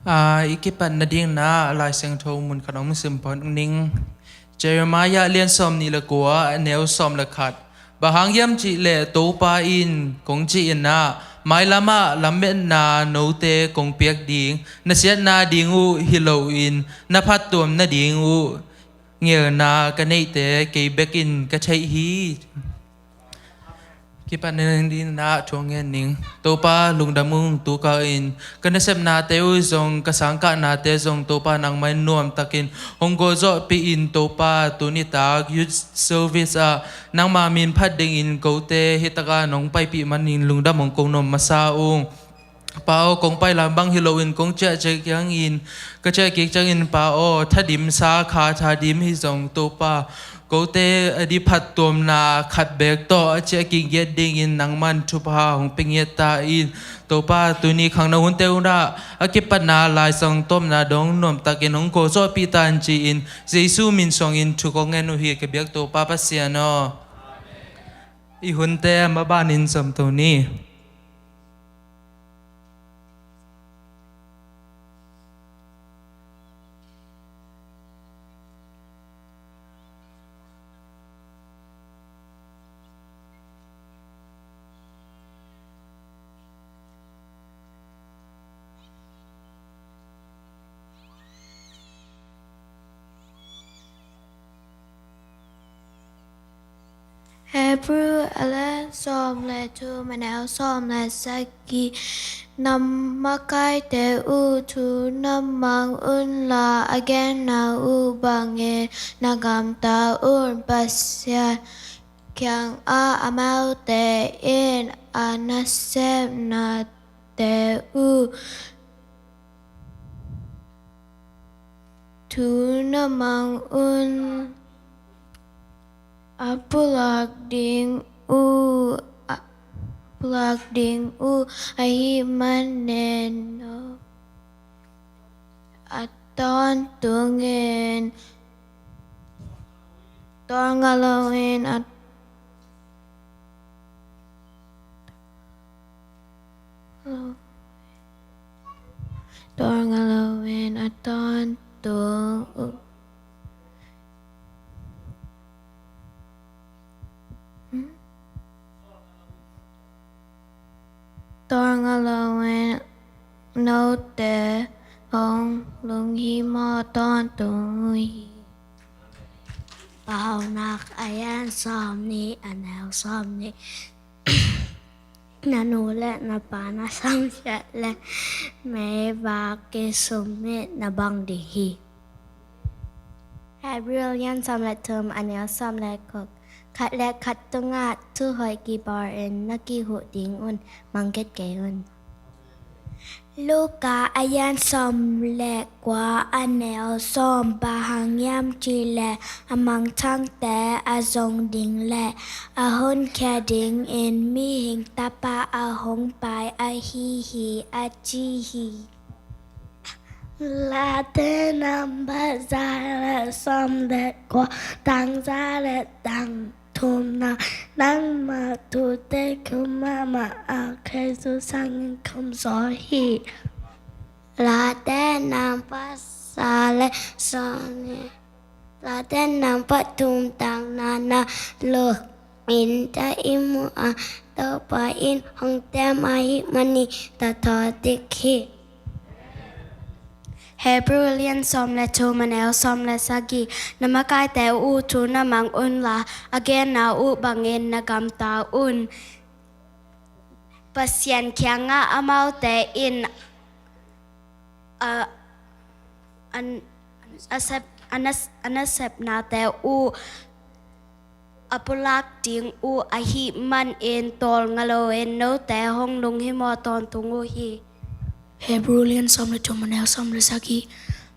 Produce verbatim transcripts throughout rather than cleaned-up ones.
A, i kipat nadingin ah Lai Siangtho mun khat hong sim phot ning. Jeremiah lian sawm nih le kua, a neu sawm le khat. Bang hang hiam cih leh Topa in kong cih in ah, mailam ah lametna note kong piak ding, na siatna ding uh hi loin na phattuam nading uh ngelna ka neihte kei bekin ka theih hi. Kipat nadingin ah thu ngen ning. Topa lungdam ung, tu kawmin ka nasepnate uh zong, ka sangkahnate zong Topa nangmah in nuamtakin hong gualzawhpih in Topa, tuni tak youth service ah nangma min phat dingin kote hi takah nong paipih manin lungdam hong ko nuam masa ung. Pa aw, kong pai lam bang hi loin kong ciah ciah ciangin, ka ciah kik ciangin Pa aw, thadim sa kha thadim hi zong Topa, kote a di phattuamna khat beek tawh a ciah kik ngiat dingin nangman thupha hong pia ngiat ta in. Topa, tuni khang na hunte un ah a kipatna Lai Siangtho tawpna dong nuamtakin hong gualzawhpih ta in ci-in Jesu min suangin thu kong ngen uh hi, ka biak Topa Pasian aw. I hunte a maban in zom to ni. Hebrew a lian sawm le thum, a neu sawm le sagih. Na makaite uh thu na mang unla, a genna uh bangin na gamta un. Pasian kiangah amaute in a nasepnate uh thu na mang un. A pulak ding uh, a pulak ding uh ahih manin a tawntungin, tawlnga loin a tawlnga loin a tawntung uh. Hmm? Tawlnga loin note hong lunghimawh tawntung uh hi. Paunak a lian sawm nih, a neu sawm nih. Na nu le na pa na samsiat leh meivak kisumit na bang ding hi. Hebrew a lian sawm le thum, a neu sawm le guk. Khat le khat tungah thuhoih kibawlin na kihuh ding un, mangkhet kei un. Luka a lian sawm le kua, a neu sawm. Bang hang hiam cih leh a mangthangte a zong ding le a honkhia dingin Mihing Tapa a hong pai ahi hi, a ci hi. Late nambat za le sawm le kua, tang za le tang thumna. Nangma thute khum mahmah a, kei zong sangin khum zaw hi. Late nambat za le sawm nih. Late nambat thum, tang nihna. Lungin ta i muh a, Topa in hong tem ahih manin ta thawh dik hi. Hebrew a lian sawm le thum, a neu sawm le sagih. Na makaite uh thu na mang unla, a genna uh bangin na gamta un. Pasian kiangah amaute in a, an, a sep, a nas, a nasepnate uh a pulak ding uh ahih manin tawlnga loin note hong lunghimawh tawntung uh hi. Hebrew lian sawm le thum, a neu sawm le sagih.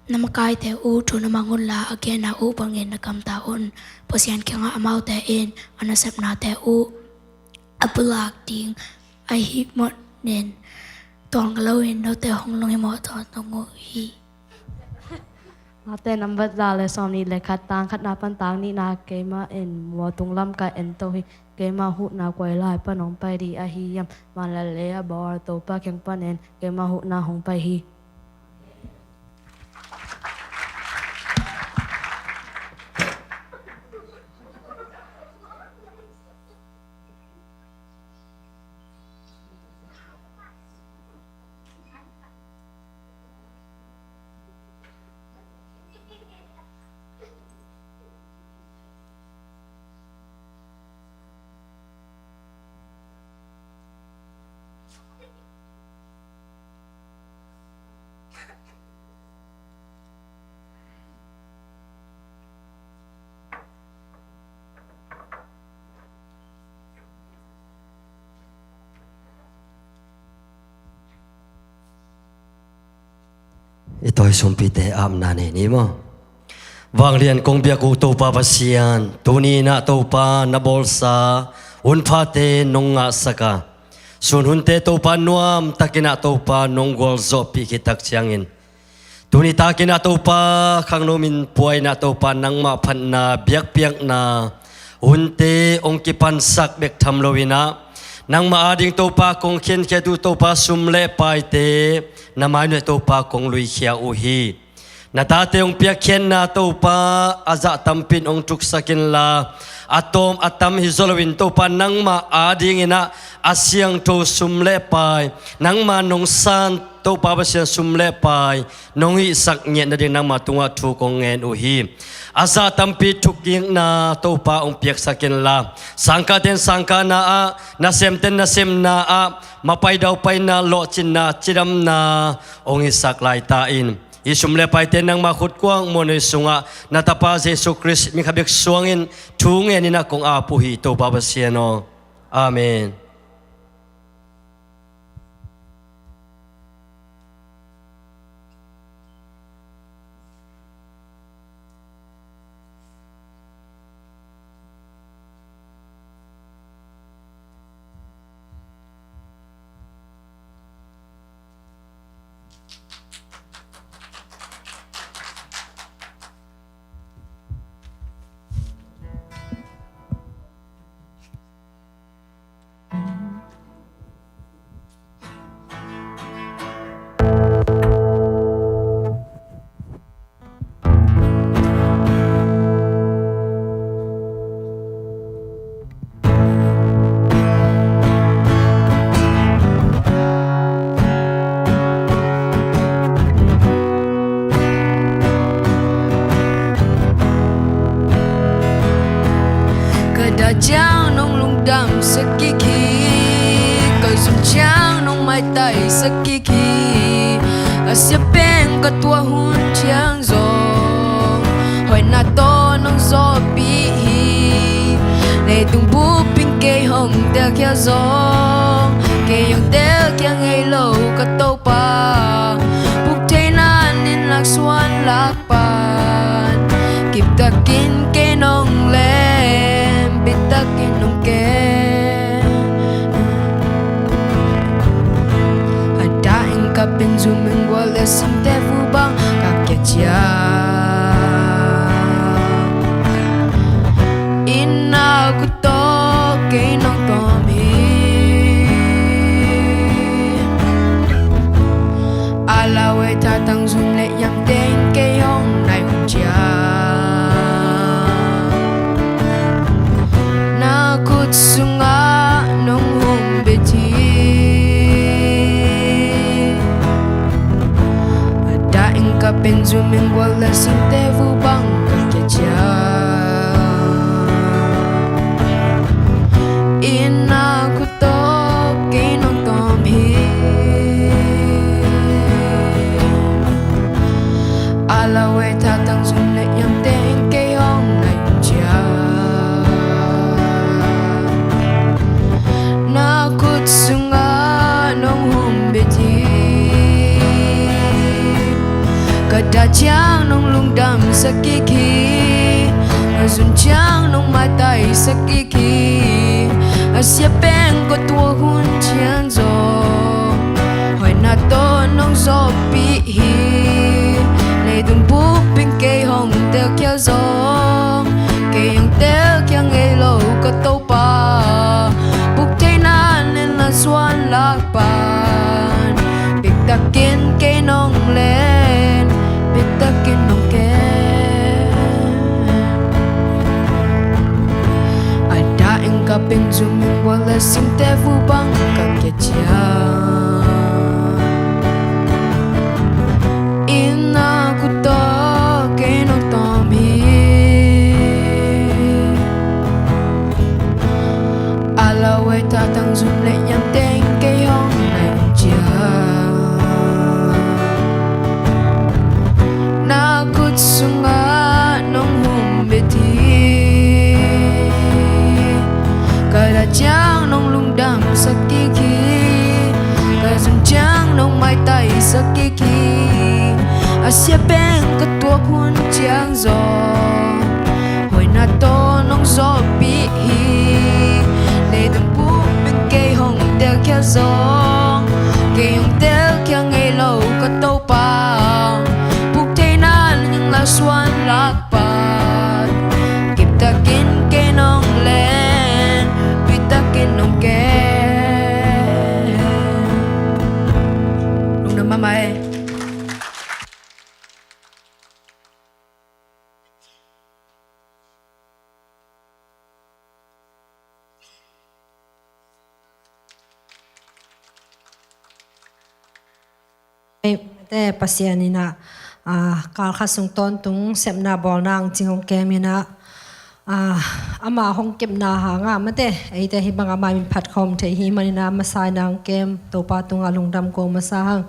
Na makaite uh thu na mang unla, a genna uh bangin na gamta un. Pasian kiangah amaute in a nasepnate uh a pulak ding ahih manin tawlnga loin note hong lunghimawh tawntung uh hi. Late nambat za le sawm nih le khat, tang khatna pan tang nihna. Keimah in mawtung lam ka en to hi. Keimah huhna koi lai pan hong pai ding ahi hiam? Van le lei a bawl Topa kiang panin keimah huhna hong pai hi. I tawi sumpite apna nei ni maw? Vanglian kong biak uh Topa Pasian, tuni-in ah Topa na bawlsa hunphate nong ngahsak a, sun hunte Topa nuamtakin ah Topa nong gualzawhpih khit tak ciangin, tuni takin ah Topa khangno min pua-in ah Topa nangmah phatna biakpiakna hunte hong kipansak bek tham loin ah, nangmah ading Topa kong khiankhiat uh Topa sum le paite na mai nuai Topa kong luikhia uh hi. Na tate hong piakkhiatna Topa a zah tampi in hong thuksak inla, a tawm a tam hi zaw loin Topa nangmah adingin ah a siangtho sum le pai, nangmah nong san Topa Pasian sum le pai nong hihsak ngiat nading nangmah tungah thu kong ngen uh hi. A zah tampi thukkikna Topa hong piaksak inla, sangkahten sangkahna ah, nasemten nasemna ah, mapai daupaina, lawhcinna, cidamna hong hisak laita in, hih sum le paite nangmah khutkuang muanhuai sungah na Tapa Jesu Khrist min khat bek suangin thu ngenin ah kong ap uh hi Topa Pasian aw. Amen. Ka dah ciang nong lungdamsak kik hi, ka zun ciang nong maitaisak kik hi. A sia pen ka tuah hun ciang zong hoihna tawh nong zawhpih hi. Leitung buppi in kei hong telkhia zong, kei hong telkhia ngei lo ka Topa, puk theihna nin laksuan lak pan, kiptakin kei nong lem, pittakin nong kem. A dah in ka pen zu menggual le singte vu bang ka kia ciang, in a kut tawh kei nong tawm hi. A lau ei thatang zum le yamte in kei hong nai hun ciang, na khut sungah nong humbit hi. A dah in ka pen zu menggual le singte vu bang ka kia ciang, in a kut tawh kei nong tawm hi. A lau ei thatang zum le yamte in kei hong nai hun ciang, na khut sungah nong humbit hi. Ka dah ciang nong lungdamsak kik hi, ka zun ciang nong maitaisak kik hi. A sia pen ka tuah hun ciang zong hoihna tawh nong zawhpih hi. Leitung buppi in kei hong telkhia zong, kei hong telkhia ngei lo ka Topa, puk theihna nin laksuan lak pan, pittakin kei nong lem, pittakin nong kem. A dah in ka pen zu menggual le singte vu bang ka kia ciang, in a kut tawh kei nong tawm hi. A lau ei thatang zum le yamte in kei hong nai hun ciang, na khut sungah nong humbit hi. Ka dah ciang nong lungdamsak kik hi. Sia pen ka tuak hun ciang zong hoihna tawh nong zawhpih hi. Leitung bup in kei hong telkhiat zong, kei hong telkhiat ngei lo ka Topa, puk theihna ning la suan lak pan, kiptakin kei nong len, pittakin nong ken. Lungdam mahmah e. Te Pasian in ah, ah, kal khat sung tawntung sepna bawlna ang cing hong kem in ah, ah, ama hong kepna hang ah mate, eite hih bang ama min phat khawm thei hi manin ah, masa in ah hong kem Topa tungah lungdam ko masa hang.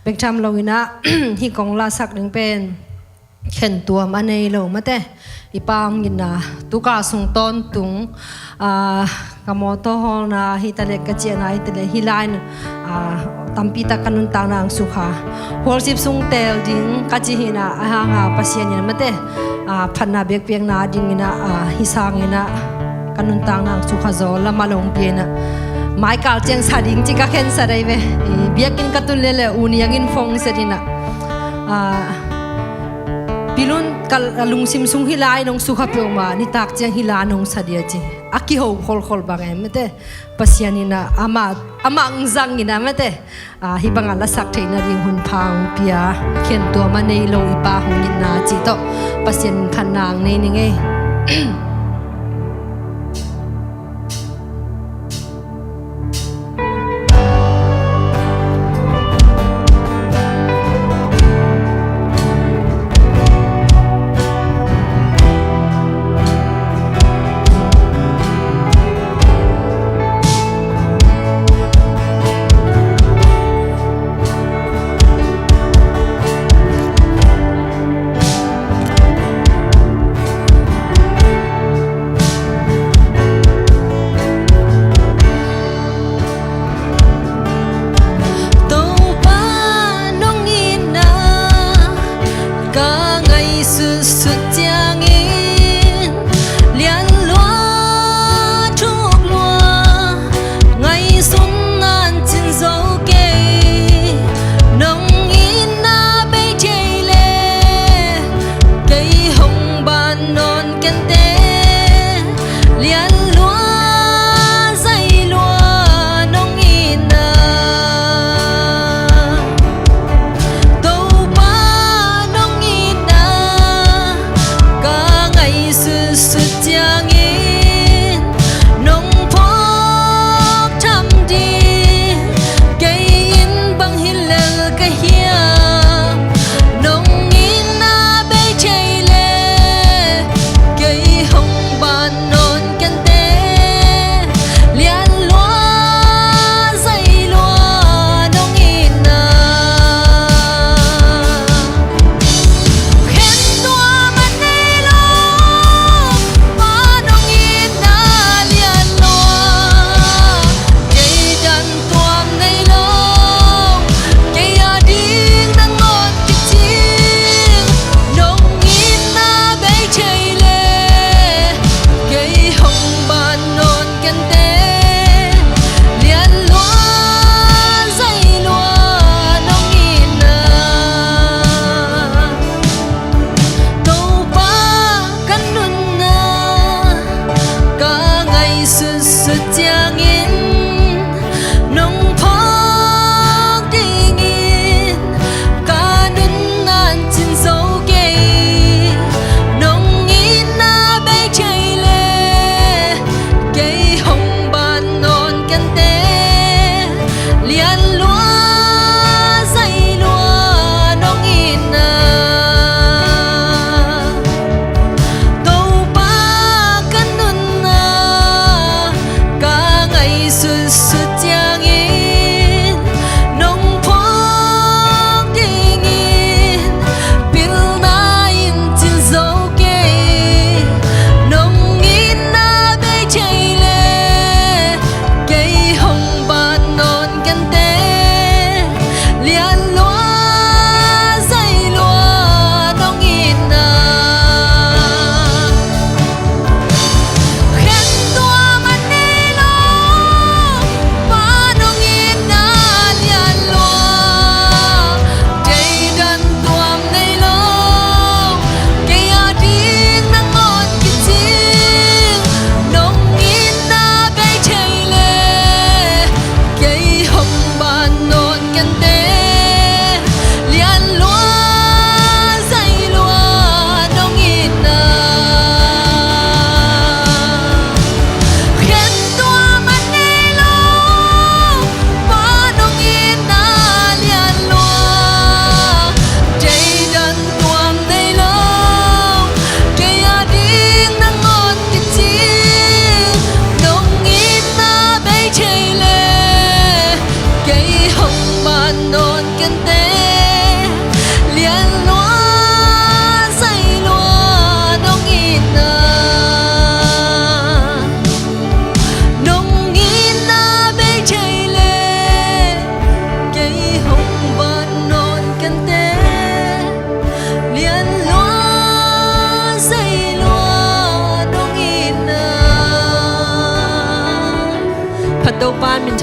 Bek tham lo in ah, hih kong lasak ding pen khentuam a nei lo mate, i Pa hong itna, tu kal sung tawntung, ah, ka mawtaw hawlna hi ta leh, ka ciahna hi ta leh, hih lai-in, ah, tampi tak ka nuntakna hong sukha. Worship sung teel ding ka ci hi in ah, a hang ah Pasian in mate, ah, phatna biakpiakna ding in ah, ah, hih sang in ah ka nuntakna hong sukha zaw, lam a long pia in ah, mai kal ciang sa ding ci ka khensa dai ve. I biakinn ka tun leh leh U Niang in phone set in ah, ah, Pi Lun, ka lungsim sung hih lai nong sukha peuhmah, nitak ciang hih lai nong sa dia ci. A kiho kholkhol bang e mate. Pasian in ah amah, amah hong zang in ah mate, ah, hih bangah lasak theihna ding hun pha hong pia, khentuam a nei lo i Pa hong itna cih tawh Pasian in phatna hong nei ning ei. Topa nong itna ka ngaihsutsut ciangin, lian lua, thuk lua, ngaihsun nan cin zo kei. Nong itna bei thei leh kei hong ban nawn kei inteh. Lian lua, zai lua nong itna, Topa nong itna ka ngaihsutsut ciangin, nong phawk tham ding kei in bang hi lel ka hiam? Nong itna bei thei leh kei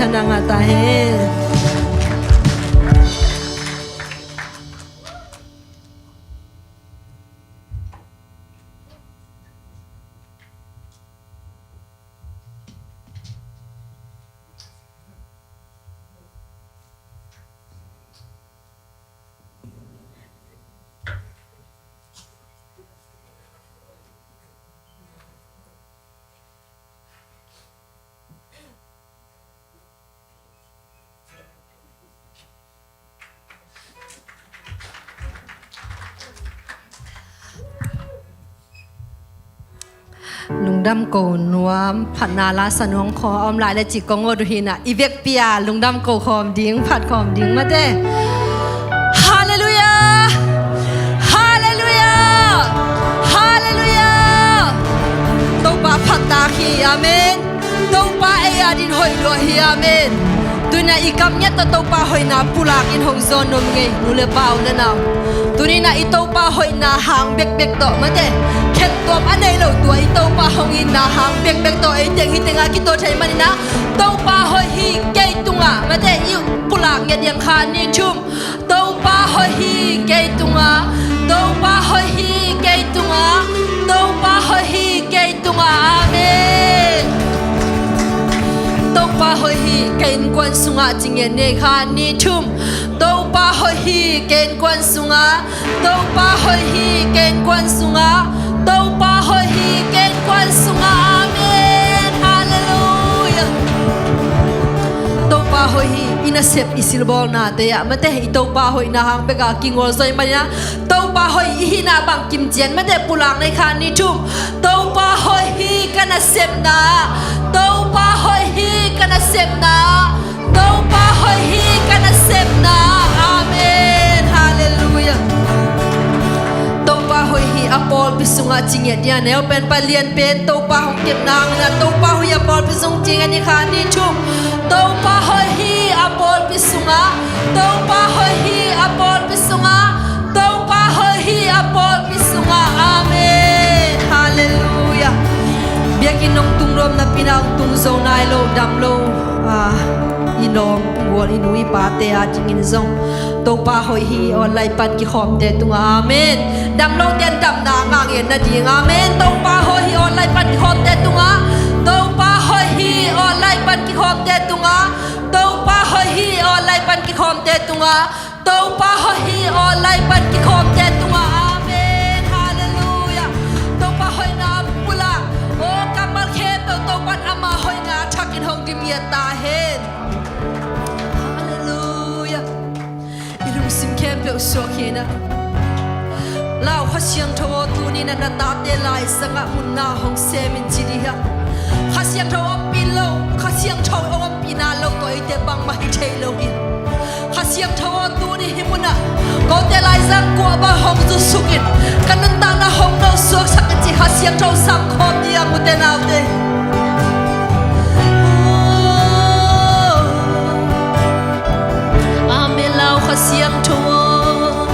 Thana ngah ta hen. Lungdam ko nuam, phatna la sa nuam khawm a om lai le cih kong awt uh hi na, i vekpi a lungdam ko khawm ding, phat khawm ding mate. Halleluiah! Halleluiah! Halleluiah! Topa phattak hi, amen. Topa ei adin hoih lua hi, amen. Tuni-in ah i kam ngiat tawh Topa hoihna pulak in hong zawn nuam ing ei, nu le pa, u le nau. Tuni-in ah i Topa hoihna hang bekbek tawh mate, khentuam a nei lo tua i Topa hong itna hang bekbek tawh ei teng hi teng a kituak thei manin ah, Topa hoih hi kei tungah mate, i pulak ngiat ding kha ni thum. Topa hoih hi kei tungah, Topa hoih hi kei tungah, Topa hoih hi kei tungah. Amen. Topa hoih hi kei innkuan sungah, ci ngiat ni, kha ni thum. Topa hoih hi kei innkuan sungah, Topa hoih hi kei innkuan sungah, Topa hoih hi kei innkuan sungah. Amen. Halleluiah. Topa hoih hi. I nasep, i silbawlnate ah mate, i Topa hoihna hang bek a kingolzaw i hih manin ah, Topa hoih i hihna bangkim ciat mate, pulak ni, kha ni thum. Topa hoih hi ka nasepna ah, Topa hoih hi ka nasepna ah, Topa hoih hi ka nasepna ah. Amen. Halleluiah. Topa hoih hi a pawlpi sungah, ci ngiat ni, a neu pen, pa lian pen, Topa hong kepna hangin ah, Topa hoih hi a pawlpi sung, ci ngiat ni, kha ni thum. Topa hoih hi a pawlpi sungah, Topa hoih hi a pawlpi sungah, Topa hoih hi a pawlpi sungah. Amen. Halleluiah. Biakinn hong tung nuam napi-in ah hong tung zo nai lo, dam lo, ah, i lawm, i gual, i nu, i pate adingin zong Topa hoih hi, online pan kikhawmte tungah. Amen. Dam lote in damna ngah ngiat nading. Amen. Topa hoih hi online pan kikhawmte tungah. Topa hoih hi online pan kikhawmte tungah. Topa hoih hi online pan kikhawmte tungah. Topa hoih hi online pan kikhawmte tungah. Amen. Halleluiah. Topa hoihna pulak. Aw, kammal khempeuh Topa'n ama hoihna thakin hong dim ngiat ta hen. Halleluiah. I lungsim khempeuh suak hi na. Lau, Kha Siangtho aw, tuni-in ah na tate laizangah munna hong sem in, ci ding hi a. Kha Siangtho ompih lo, Kha Siangtho hong ompihna lo tawh eite bangmah hi thei lo hi. Kha Siangtho aw, tuni hih munah kote laizang kuamah hong zusuk in, ka nuntakna hong nosuaksak in, ci Kha Siangtho sam khawm ding a, ute naute. Amen. Lau Kha Siangtho aw,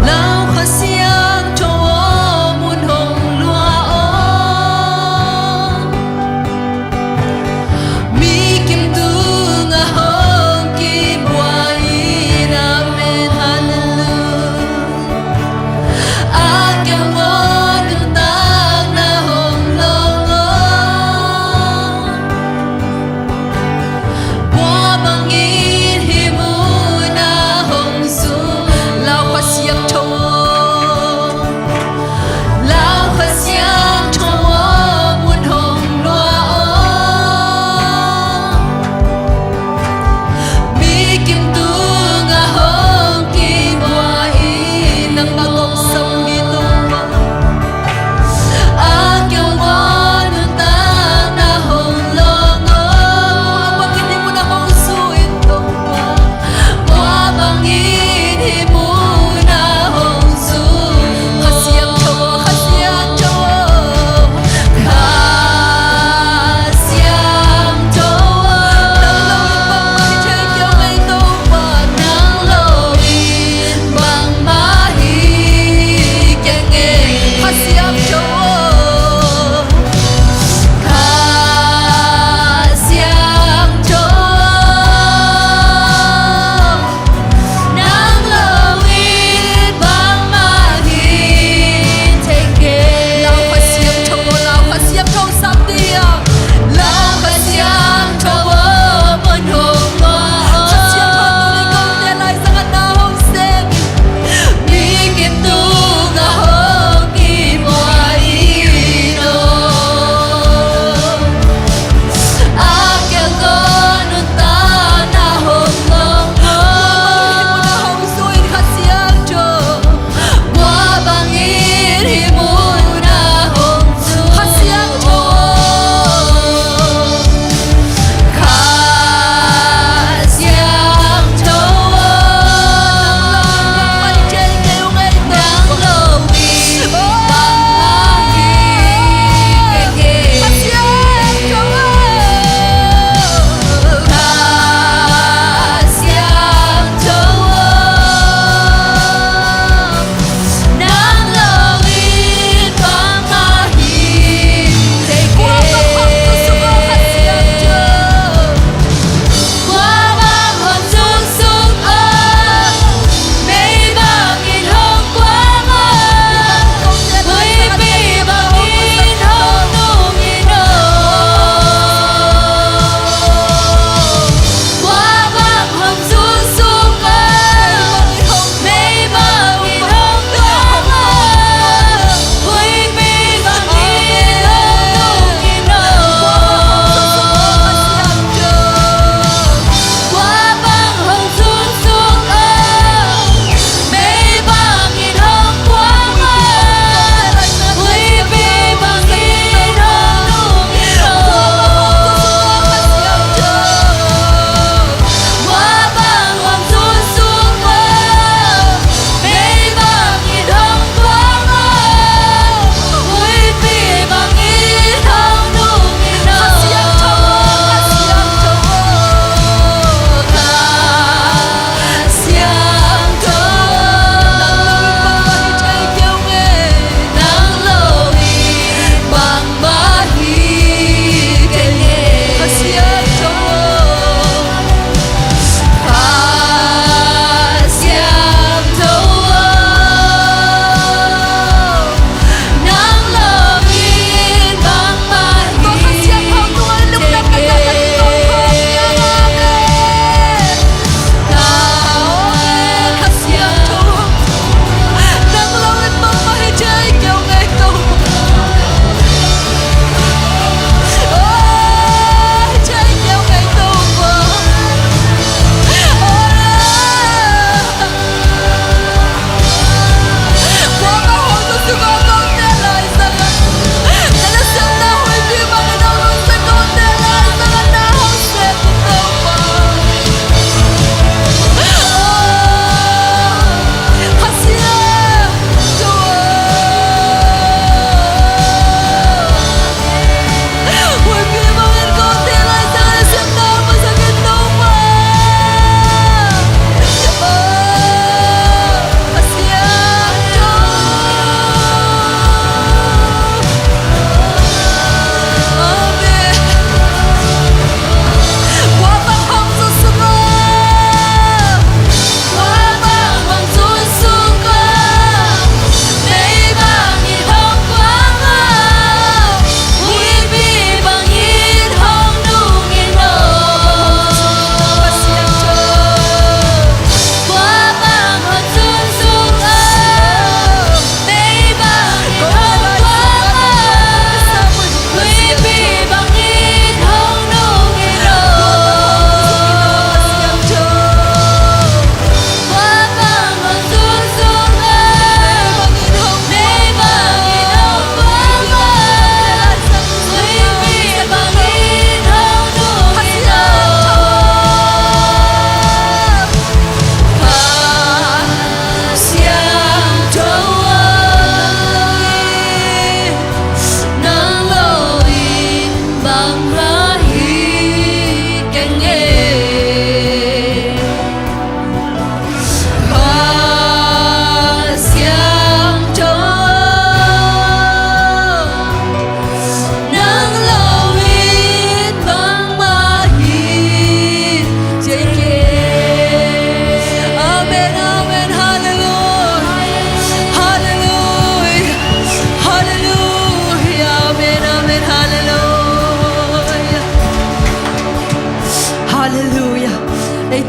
lau Kha Siangtho aw, mun hong lua aw. Mi kim tungah hong kibuai in. Amen. Halleluiah. A kiang aw, nuntakna hong long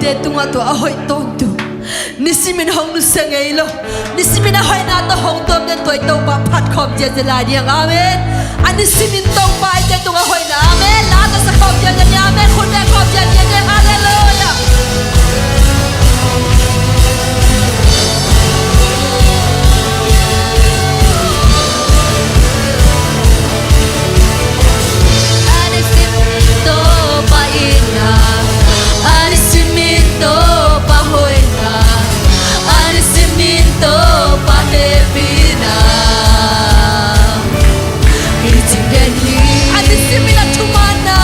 eite tungah tua a hoih tawntung, nisimin hong nusia ngei lo, nisimin a hoihna tawh hong tuam den tua i Topa phat khawm ziazia lai ding. Amen. A nisimin Topa eite tungah hoihna, amen, la tawh sa khawm ziazia ni. Amen. Khut beng khawm ziazia ni. Halleluiah. A nisimin Topa itna, a nisimin Topa hoihna, a nisimin Topa hehpihna i cing den hi. A nisimin a thumanna,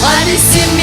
a nisimin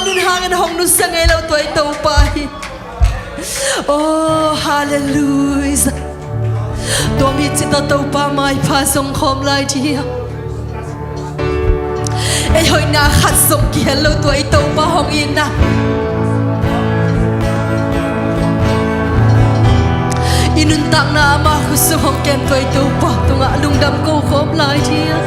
Nun hangin hong nusia ngei lo tua i Topa hi. Oh, halleluia. Tua mi cita Topa maipha zong khawm lai dia. Ei hoihna khat zong kihel lo tua i Topa hong itna. I nuntakna ama khut sung hong kem tua i Topa tungah lungdam ko khawm lai dia.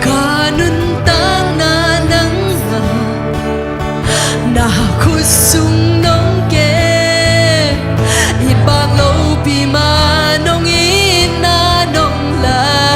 Ka nuntakna nangmah na khut sung nong kem, i bang lopi mah nong itna nong la.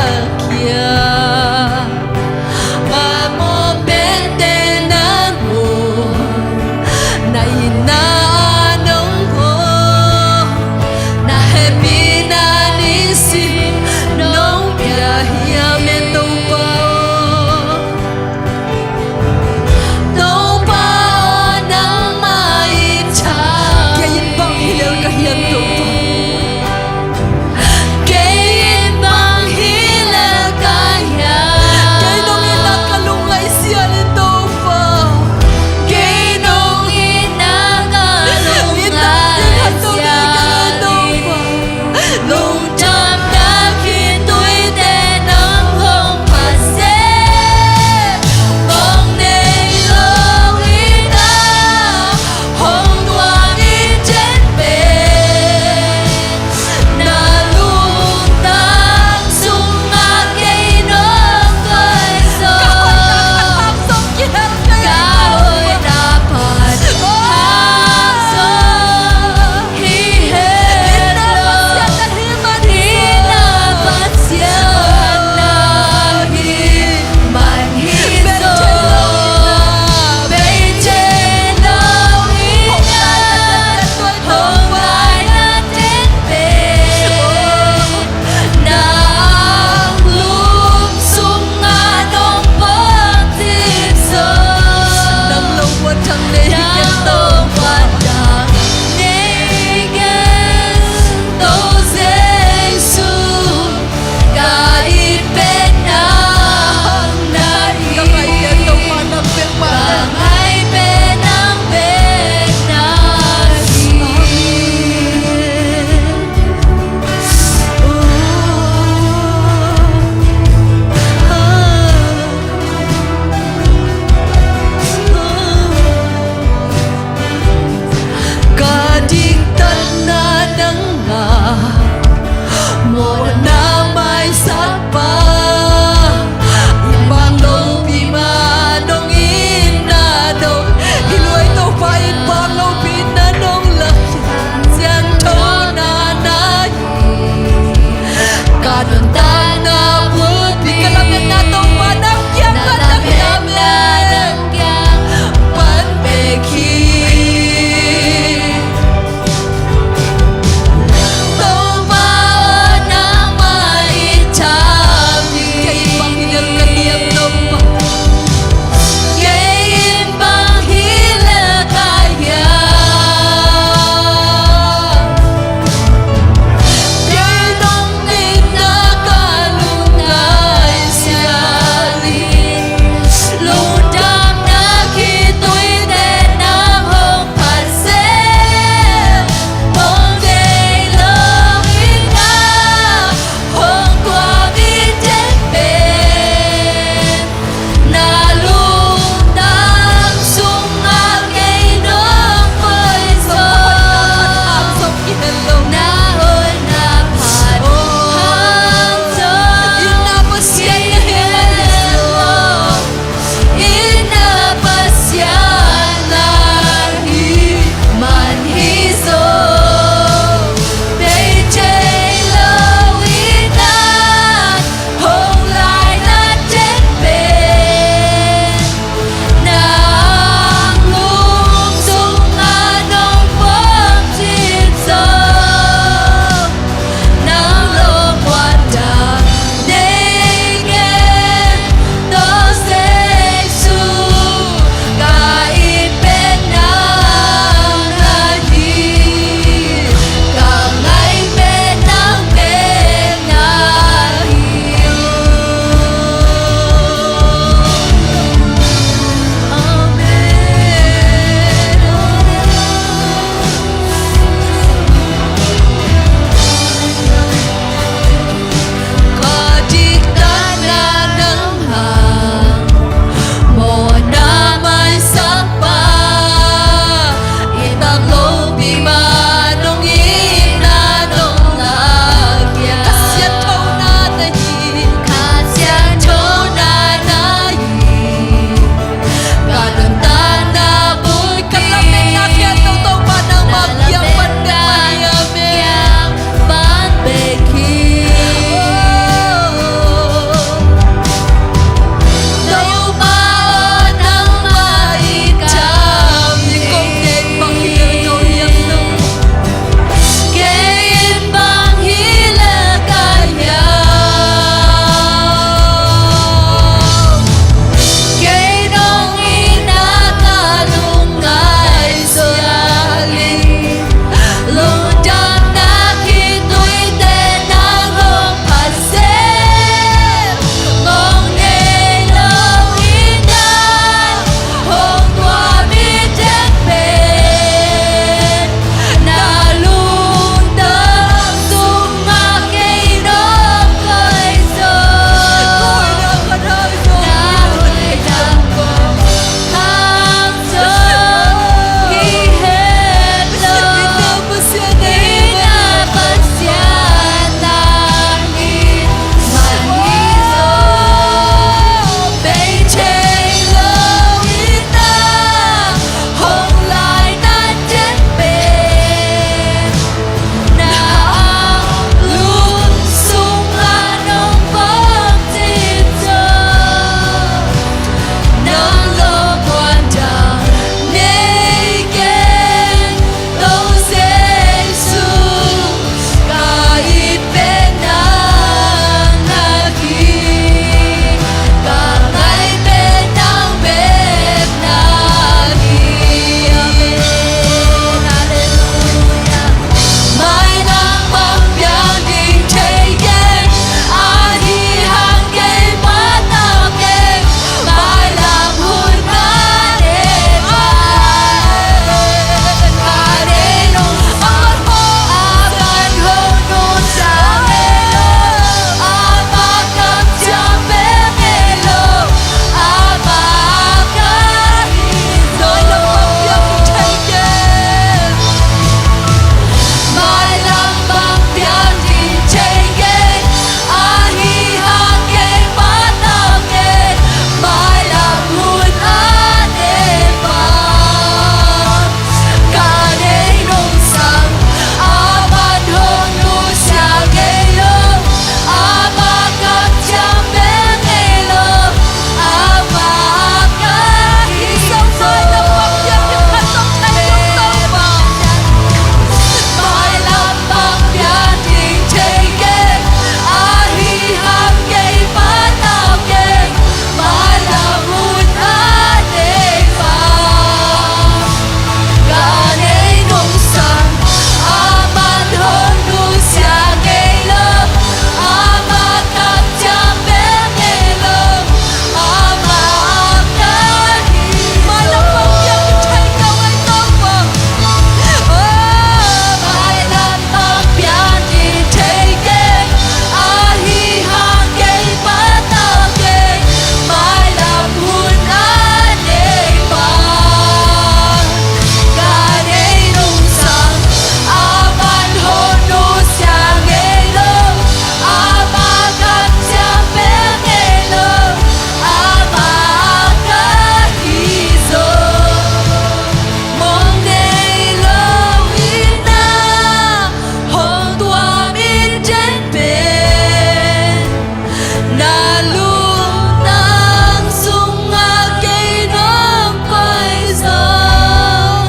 Na lungtang sungah kei nong koih zaw,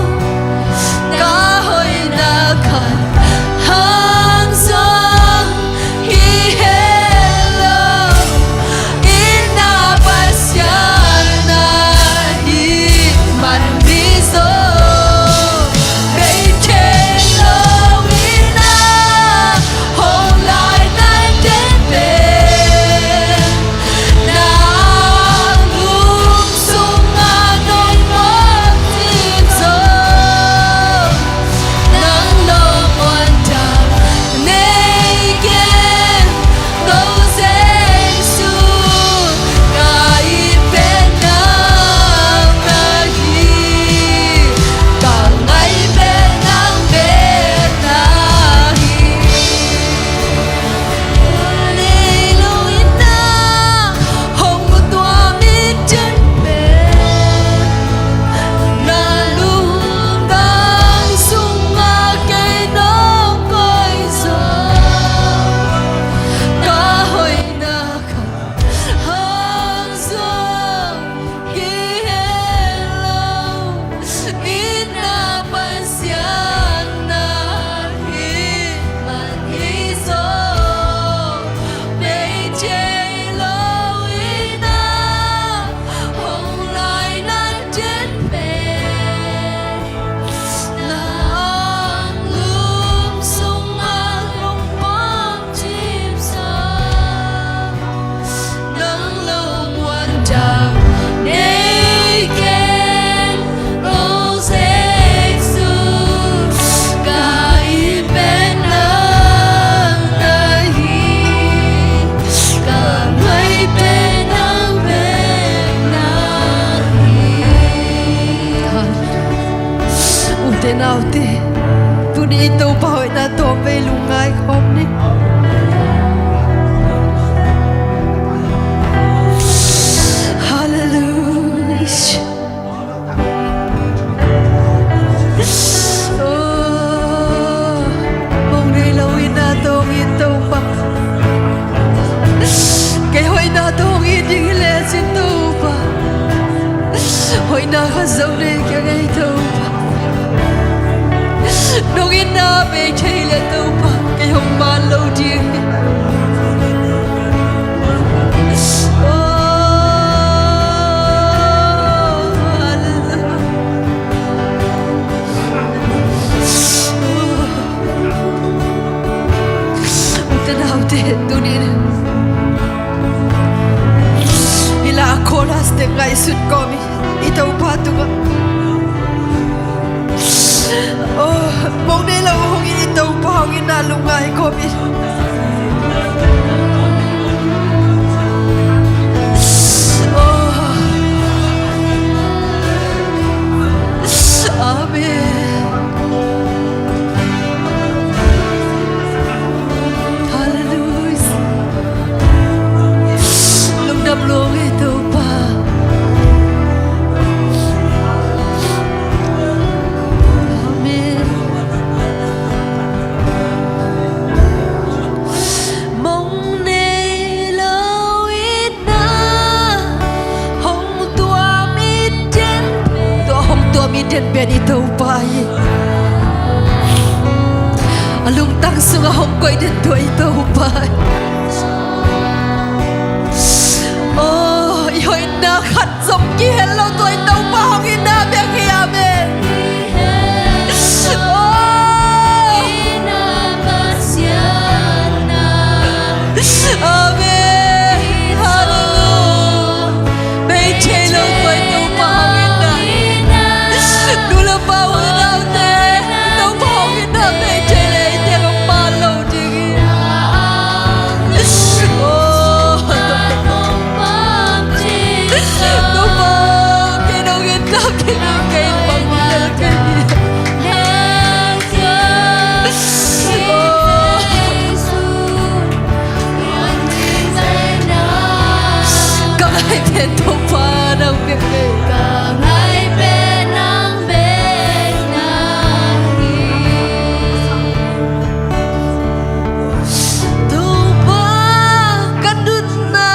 ka hoihna khat hang zong hi heh lo. I na Pasian na hih man hi zaw, bei thei lo. I na hong laina teng pen, na lung sungah nong mawk ding zaw, nang lawmman dang nei ken, ko Jesu. Ka it pen nang na hi, ka ngai pen nang pen na hi. Nei lo in na hong tuam i ten pen, na lungtang sungah kei nong koih zaw, ka hoihna khat hang zong hi heh lo. I na Pasian na hih man hi zaw, bei thei lo. I na hong laina teng pen, nang lung sungah hong pom ding zaw, nang lawmman dang nei ken, ko Jesu. Ka it pen nang na hi, ka ngai pen nang pen na hi. Ute naute, tuni i Topa hoihna tawm vei lungngai khawm ni. Halleluiah. Oh, mong nei lo i na tawng i Topa. Kei hoihna tawng i ding hi lecin Topa, hoihna khat zong nei keng ei Topa. Nong itna bei thei leh Topa, kei hong man lo ding hi. Oh, halleluiah. Oh. Ute naute, tuni in hih la a chorus teng ngaihsut kawm i, i Topa tungah. Oh, mong nei lo hong i, i Topa hong itna lungngai kawm i. Oh. Amen. Halleluiah. Lungdam lua ei Topa. Amen. Mong nei lo i na hong tuam i ten pen, tua hong tuam i ten pen i Topa hi. A lungtang sungah hong koih den tua i Topa hi. Oh, i hoihna khat zong kihel lo tua i Topa hong itna bek hi. Amen. Oh. Amen. Halleluiah. Bei thei lo tua i Topa hong itna. Nu le pa, u le naute, Topa hong itna bei thei leh eite hong man lo ding hi. Oh. Topa, kei nong itna kei, kei bang lel kei hi. Ka ngai pen Topa nang bek hi. Ka ngai pen nang bek na hi. Topa, ka nunna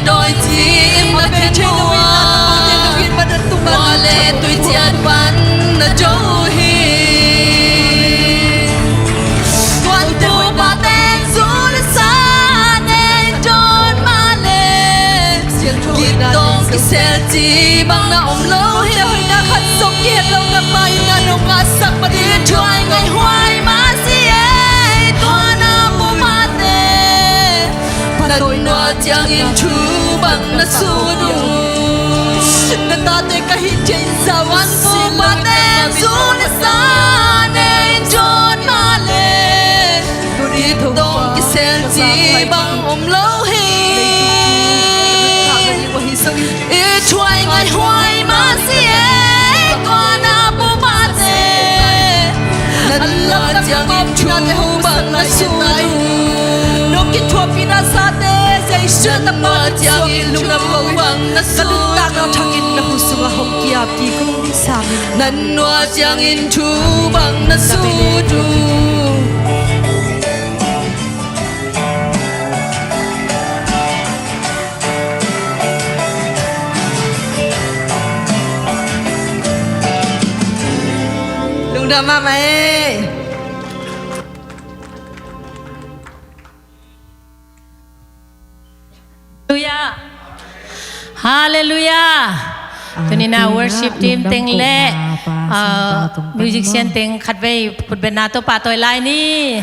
Dawi cim a beng thei lo in, a tawite lo in, man a tung a, tua le tui ciat pan na zo hi. Tuan tu pate zu le sa nei dawn mah le, gim tawng kisel ci bang na om lo hi. Hoihna khat zong kihet lo na pa in na nong ngahsak mah ding. Thuai ngai huai mah si ei, tua na pu mate. Nan nuat ciangin thu bang na sut uh. Na tate ka hih ciangin sa wan pu mate zu le sa nei dawn mah le, gim tawng kisel ci bang om lo hi. I thuai ngai huai mah si ei, tua na pu mate. Nan nuat ciangin thu bang na sut uh. Nong kithuahpihna sate, Jesu tapa nuat ciangin thu bang na sut uh. Ka nuntakna thangin na hu sungah hong kiap kik ung, sangin. Nan nuat ciangin thu bang na sut uh. Lungdam mahmah ei. Halleluiah. Halleluiah. Tuni-in ah worship team teng le, ah, musician teng khatvei khutbetna tawh pahtawi lai ni.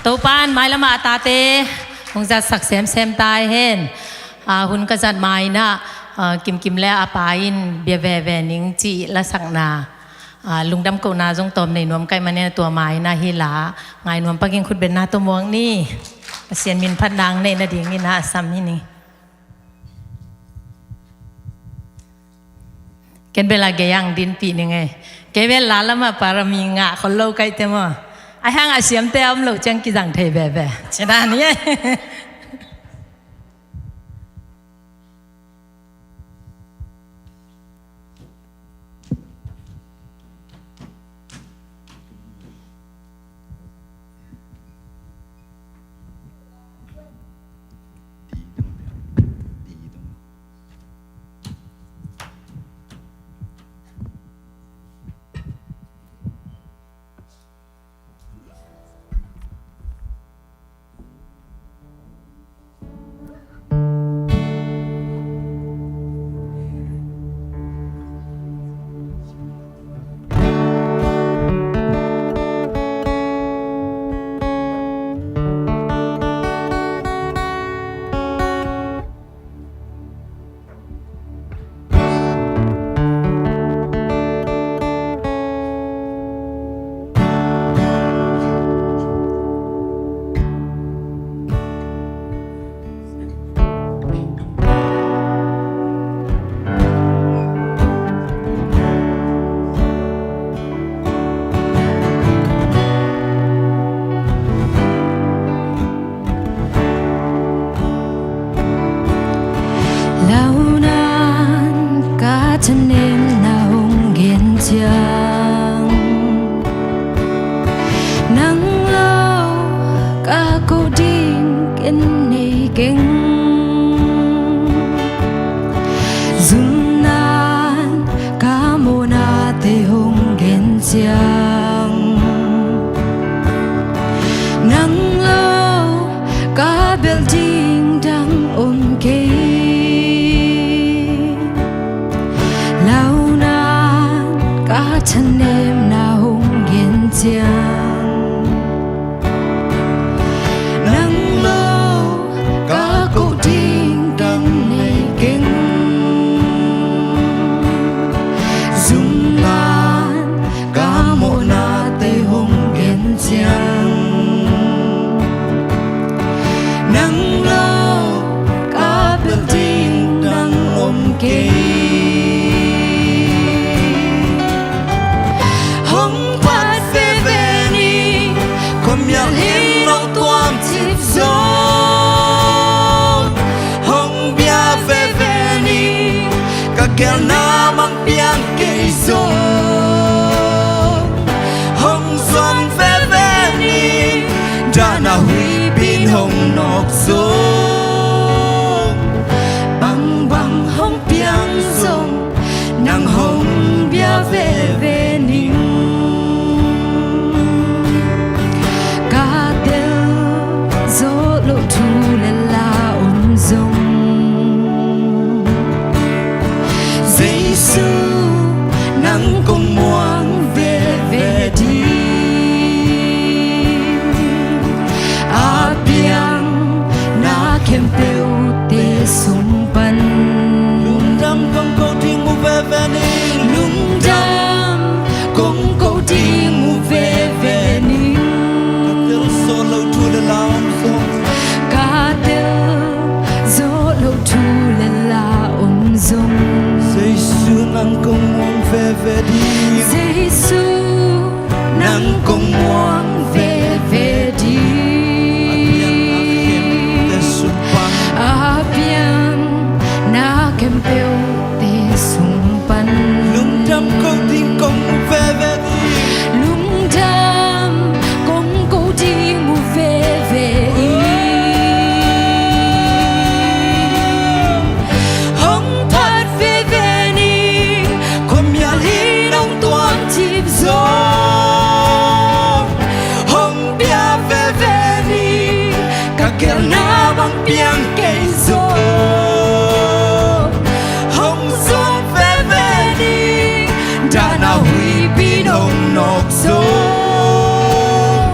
Topa in mailam ah a tate hong zatsak semsem ta hen. Ah, hun ka zat ma-in ah, ah, Kimkim le a pa in bia veve ning cih lasakna, ah, lungdam kohna zong tawm nei nuam ka hih manin ah tua ma-in ah hih la ngai nuam pakin khutbetna tawh muak ni. Pasian min phat nang neih nadingin ah a sam hi ni. Ken bel a gei ang dinpih ning ei. Kei bel la lamah parami ngah khol lo ka hih teh maw. Ahi hang a siamte a om loh ciang kizang thei veve. Cina ni ei. Launan ka thanemna hong gen ciang, nang lo ka koh ding ken nei keng. Zumnan ka mawhnate hong gen ciang, nang lo ka belh ding dang om kei. Launan ka thanemna hong gen ciang, nang lo ka koh ding dang nei keng. Zumnan ka mawhnate hong gen ciang, nang lo ka belh ding dang om kei. Hong phat veve ni, khuamial in nong tuam cip zong. Hong bia veve ni, ka geelna mang piang kei zong. Hong zuan veve ni, dahna huihpi in hong nawk zong. Jesu, nang kong muang veve ding. A piang na khempeuhte sung pan. Lungdam kong ko ding mu veve ning. Lungdam kong ko ding mu veve ning. Ka tel zawh loh thu le la om zong. Ka tel zawh loh thu le la om zong. Jesu nang kong muang veve ding. Jesu nang kong muang veve ding. A piang na khempeuhte sung pan. A piang na khempeuhte sung pan. Lungdam ko ding kong mu veve ding. Lungdam kong ko ding mu veve ding. Hong phat veve ning, khuamial in hong tuam cip zong. Hong pia veve ning, ka gelna bang piang kei zong. Hong zuak veve ning, dahna huipi in hong nawk zong.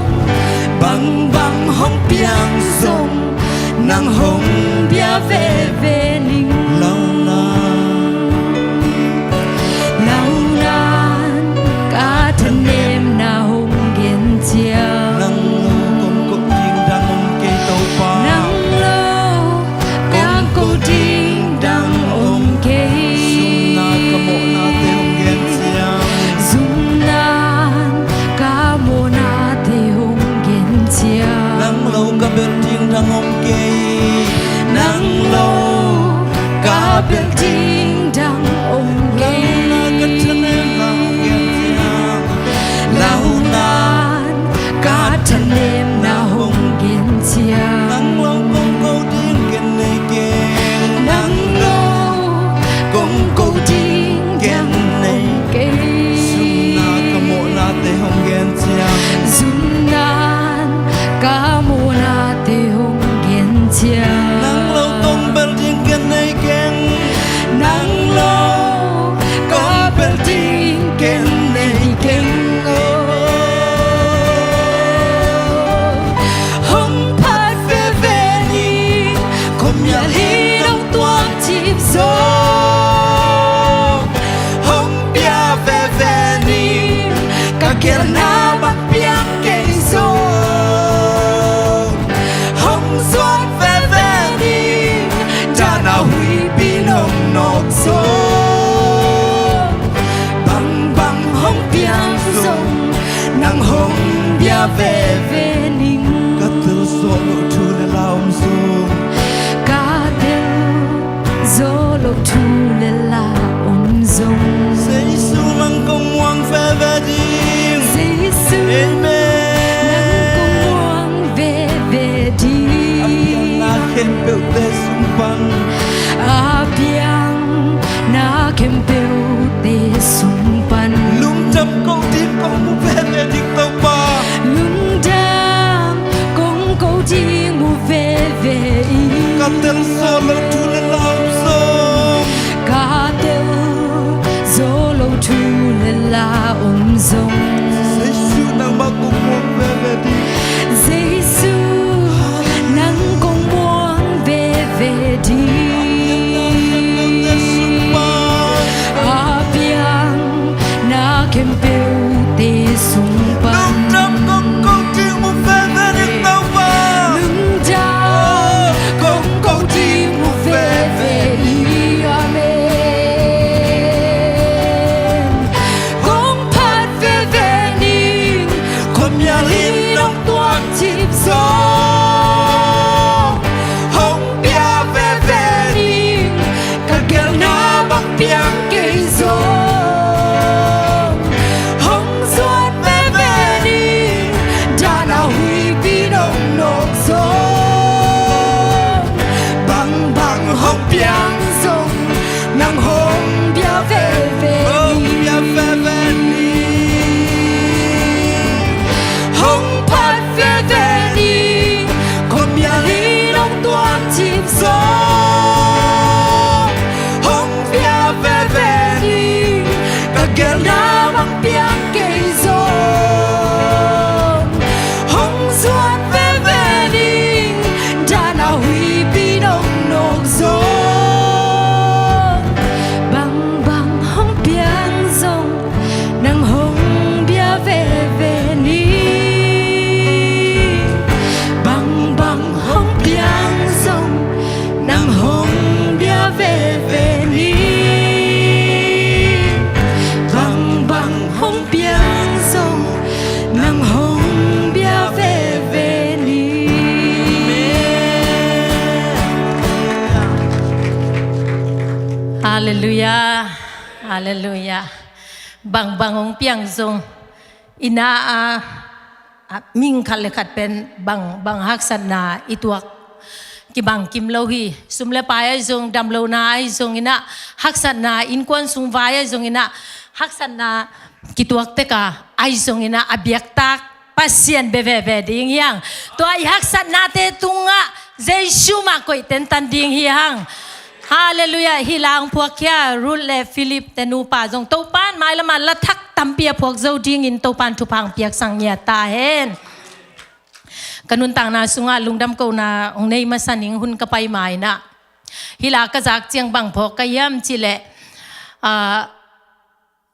Bangbang hong piang zong, nang hong bia veve ning. Lauhunan, lauhunan ka thanemna hong gen ciang. Nang lo kong ko ding dang om kei Topa. Nang lo kong ko ding dang om kei. Zumna ka mawhnate hong gen ciang. Zumna ka mawhnate hong gen ciang. Nang lo ka belh ding dang om kei. Nang lo ka belh ding dang om kei. Lauhunan ka thanemna hong gen ciang. Lauhunan ka thanemna hong gen ciang. Nang lo kong ko ding gen nei keng. Nang lo kong ko ding gen nei keng. Zumna ka mawhnate hong gen ciang. Zumna ka mawhnate hong gen ciang. Nang lo kong belh ding gen nei keng. Nang lo kong belh ding gen nei keng. Oh, hong phat veve ning, khuamial in hong tuam cip zong. Hong pia veve ning, ka gelna bang piang kei zong. Hong zuak veve ning, dahna huipi in hong nawk zong. Bangbang hong piang zong, nang hong bia veve ning. Ka tel zawh loh thu le la om zong. Ka tel zawh loh thu le la om zong. Jesu nang kong muang veve ding. Jesu, amen, nang kong muang veve ding. A piang na khempeuhte sung pan. A piang na khempeuhte sung pan. Lungdam ko ding kong mu veve ding Topa. Lungdam kong ko ding mu veve ing. Ka tel zawh loh thu le la om zong. Ka tel zawh loh thu le la om zong. Jesu nangmah kong muang veve ding. Jesu nang kong muang veve ding. A piang na khempeuhte sung pan. Lungdam kong ko ding mu veve ding Topa. Lungdam kong ko ding mu veve ding. Amen. Kong phat veve ning, khuamial in hong tuam cip zong. Hong pia veve ning, ka gelna bang piang kei zong. Hong zuak veve ning, dahna huipi in hong nawk zong. Bangbang hong piang zong, nang hong bia veve ning. Hong bia veve ning. Hong phat veve ning, khuamial in hong tuam cip zong. Hong bia veve ning. Halleluiah. Halleluiah. Bangbang hong piang zong i na a, a, mihing khat le khat pen bang, bang haksatna i tuak kibang kim lo hi. Sum le pai ahi zong, damlohna ahi zong in ah, haksatna innkuan sung vai ahi zong in ah, haksatna kituak tek a ahi zong in ah, a biaktak Pasian bia veve ding hi hang. Tua i haksatnate tungah Jesu mah koih tentan ding hi hang. Halleluiah. Hih la hong phuak khia Ruth le Philip te nupa zong Topan mailam ah la thak tampi a phuak zo dingin Topan thupha hong piaksak ngiat ta hen. Ka nuntakna sungah lungdam kohna hong nei masa ning hun ka pai ma in ah, hih la ka zak ciang bang phawk ka hiam cih leh, ah,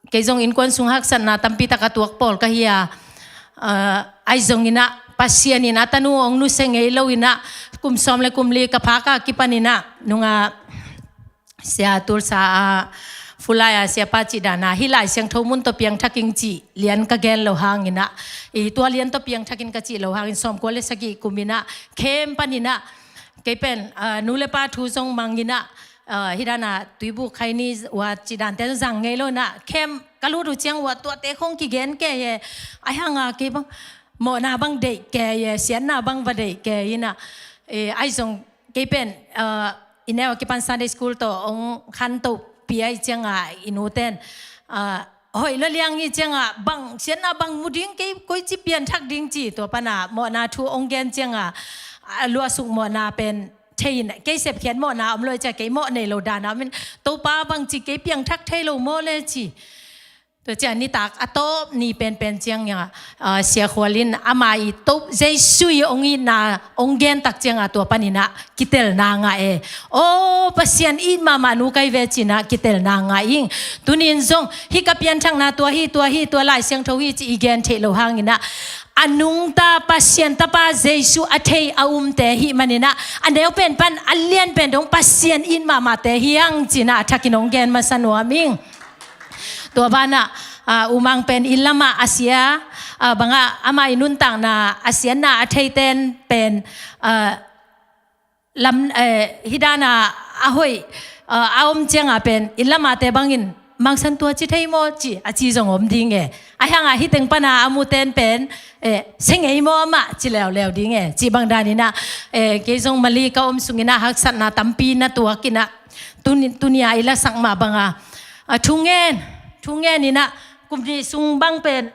kei zong innkuan sung haksatna tampi tak a tuak pawl ka hi a, ah, ahi zong in ah, Pasian in a tanu hong nusia ngei lo in ah, kum sawm le kum li ka phak a kipan in ah, nung a Sia Tulsa a, Fulai a Siapa cih dan a, hih Lai Siangtho mun tawh piangthak ing cih lian ka gen lo hang in ah, i tua lian tawh piangthak ing ka cih lo hangin sawmkua le sagih kum in ah, khem pan in ah, kei pen, ah, nu le pa thu zong mang in ah, ah, hih dan a Tuibuk Khaini uh a cih dante zong zang ngei lo in ah, khem ka lut uh ciang uh a tuate khong kigen kei e, ahi hang a kei bang mawhna bang deih kei e, siatna bang va deih kei in ah, eh, ahi zong kei pen, ah, i neu a kipan Sunday school tawh hong khantohpih ahih ciang a i nu ten, ah, hoih lua liang i ciang a bang siatna bang mu ding, kei koici pianthak ding ci, tua pan a mawhna thu hong gen ciang a, a luahsuk mawhna pen thei in, kei sepkhiat mawhna om lo i ci a, kei mawh nei lo dan a om in, Topa bangci kei piangthak thei lo maw le ci. Tua ciang nitak a tawp ni penpen ciang a, ah, Sia Khual in ama i Topa Jesu i hong itna hong gen tak ciang a tua pan in ah kitelna ngah e. Aw, Pasian it mahmah nu ka hi ve ci in ah kitelna ngah ing. Tuni in zong hih ka pianthakna tua hi, tua hi, tua Lai Siangtho hi ci i gen theih lo hang in ah, a nungta Pasian Tapa Jesu a thei a umte hih man in ah, a neu pen pan a lian pen dong Pasian it mahmahte hi hang ci in ah a thak in hong gen masa nuam ing. Tua ban ah, ah, U Mang pen inn lam ah a sia, ah, bang ah ama i nuntakna a siatna a theite in pen, ah, lam, eh, hih dan a a hoih, ah, a om ciang a pen inn lam a te bangin, Mang San, tua ci thei maw ci, a ci zong om ding e. Ahi hang a hih teng pan a a mute in pen, eh, sia ngei maw amah ci leuleu ding e. Cih bang dan in ah, eh, kei zong Malay ka om sung in ah haksatna tampi na tuak in ah, tuni, tuni a i lasak mah bang a, ah, thu ngen, thu ngen in ah kum nih sung bang pen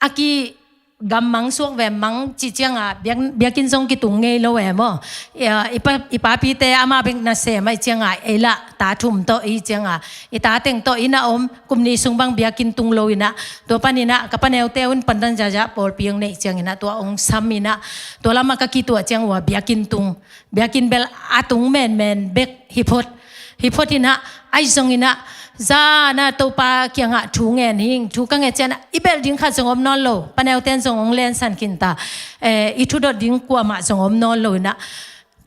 a kigammang suak ve, mang cih ciang a biak, biakinn zong kitung ngei lo e maw. I, ah, i pa, i papite ama bek nasem ahih ciang a ei lah ta thum tawh i ciang a, i ta teng tawh in ah om, kum nih sung bang biakinn tung lo in ah, tua pan in ah ka paneute un pandan ziahziah pawlpi hong neih ciang in ah tua hong sam in ah, tua lam ah ka kituah ciang uh a biakinn tung, biakinn bel a tung menmen bek hi phot, hi phot in ah, ahi zong in ah, zan ah Topa kiang ah thu ngen hing, thu ka nget ciang ah i belh ding khat zong om nawn lo, paneute in zong hong lensan khin ta, eh, i thudot ding kuamah zong om nawn lo in ah,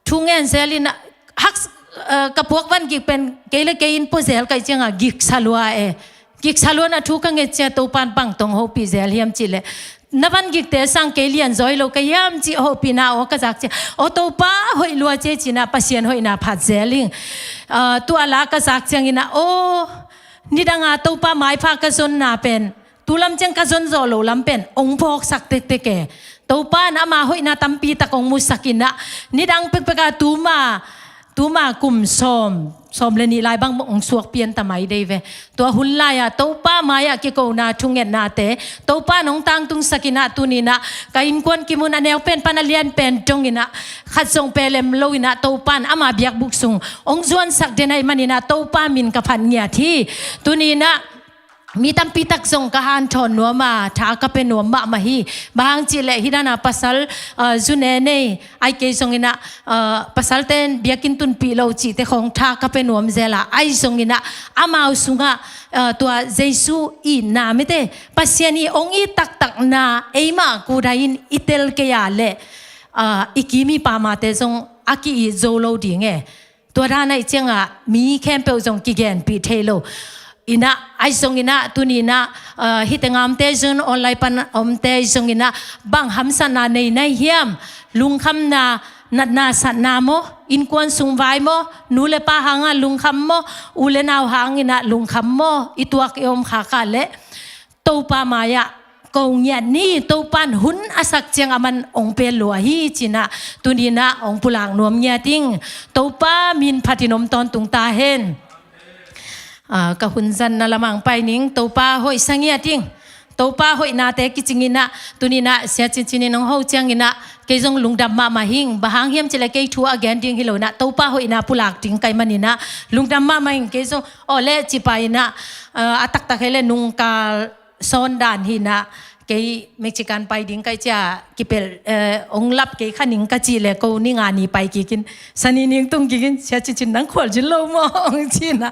thu ngen zel in ah, hak, eh, ka puak van gik pen kei le kei in pua zel ka hih ciang a giksa lua e. Giksa lua in ah thu ka nget ciang Topa in bang tawh hong hopih zel hiam cih leh, na van gikte sang kei lianzaw hi lo ka hiam cih hopihna aw ka zak ciang, aw Topa hoih lua ci e ci in ah Pasian hoihna phat zel ing. Ah, tua la ka zak ciang in ah, aw, nidang a Topa maipha ka zonna pen tu lam ciang ka zon zawh loh lam pen hong phawksak tektek e. Topa in ama hoihna tampi tak hong musak in ah, nidang pekpek a tuma, tuma kum sawm, sawm le nih lai bang hong suak pian ta mai dei ve. Tua hun lai ah Topa mai ah kikona thungetnate Topa in hong tangtungsak in ah, tuni in ah ka innkuan kim un a neu pen pan a lian pen dong in ah, khat zong pelem lo in ah Topa in ama biakbuk sung hong zuansak den ahih man in ah Topa min ka phat ngiat hi. Tuni in ah mi tampi tak zong ka hanthawn nuam a, tha ka pia nuam mahmah hi. Bang hang cih leh hih dan a pasal, ah, zu ne nei, ahih kei zong in ah, ah, pasalte in biakinn tunpih lo cihte khawng tha ka pia nuam zel a, ahi zong in ah amau sungah, ah, tua Jesu itna, mite Pasian i hong it taktakna eimah kudai in i tel kei a leh, ah, i kim i pamte zong a ki-it zo lo ding e. Tua dan ahih ciang a mi khempeuh zong kigenpih thei lo. In ah, ahi zong in ah, tuni in ah, ah, hih teng a omte zong, online pan a omte zong in ah, bang hamsatna nei na hi hiam, lungkhamna natna satna maw, innkuan sung vai maw, nu le pa hangah lungkham maw, u le nau hangin ah lungkham maw, i tuak i om khak ah leh Topa mai-ah ko ngiat ni. Topa'n hun a sak ciang aman hong pia lua hi ci-in ah tuni-in ah hong pulak nuam ngiat ing. Topa min phatin om tawntung ta hen. Ah, ka hun zatna lamah hong pai ning. Topa hoih sa ngiat ing. Topa hoihnate kicing in ah, tuni-in ah Sia Cincin in hong ho ciangin ah kei zong lungdam mahmah ing. Bang hang hiam cih leh kei thu a gen ding hi lo-in ah, Topa hoihna pulak ding ka hih manin ah lungdam mahmah ing. Kei zong aw leh ci pah in ah, ah, a taktak hi leh nungkal sawn dan hi-in ah, kei Mexican pai ding ka hih ciang kipelh, eh, hong lap kei kha ning ka cih leh ko ni nga ni pai kik in, Sani ning tung kik in, Sia Cincin nang khualzin lo maw hong ci in ah,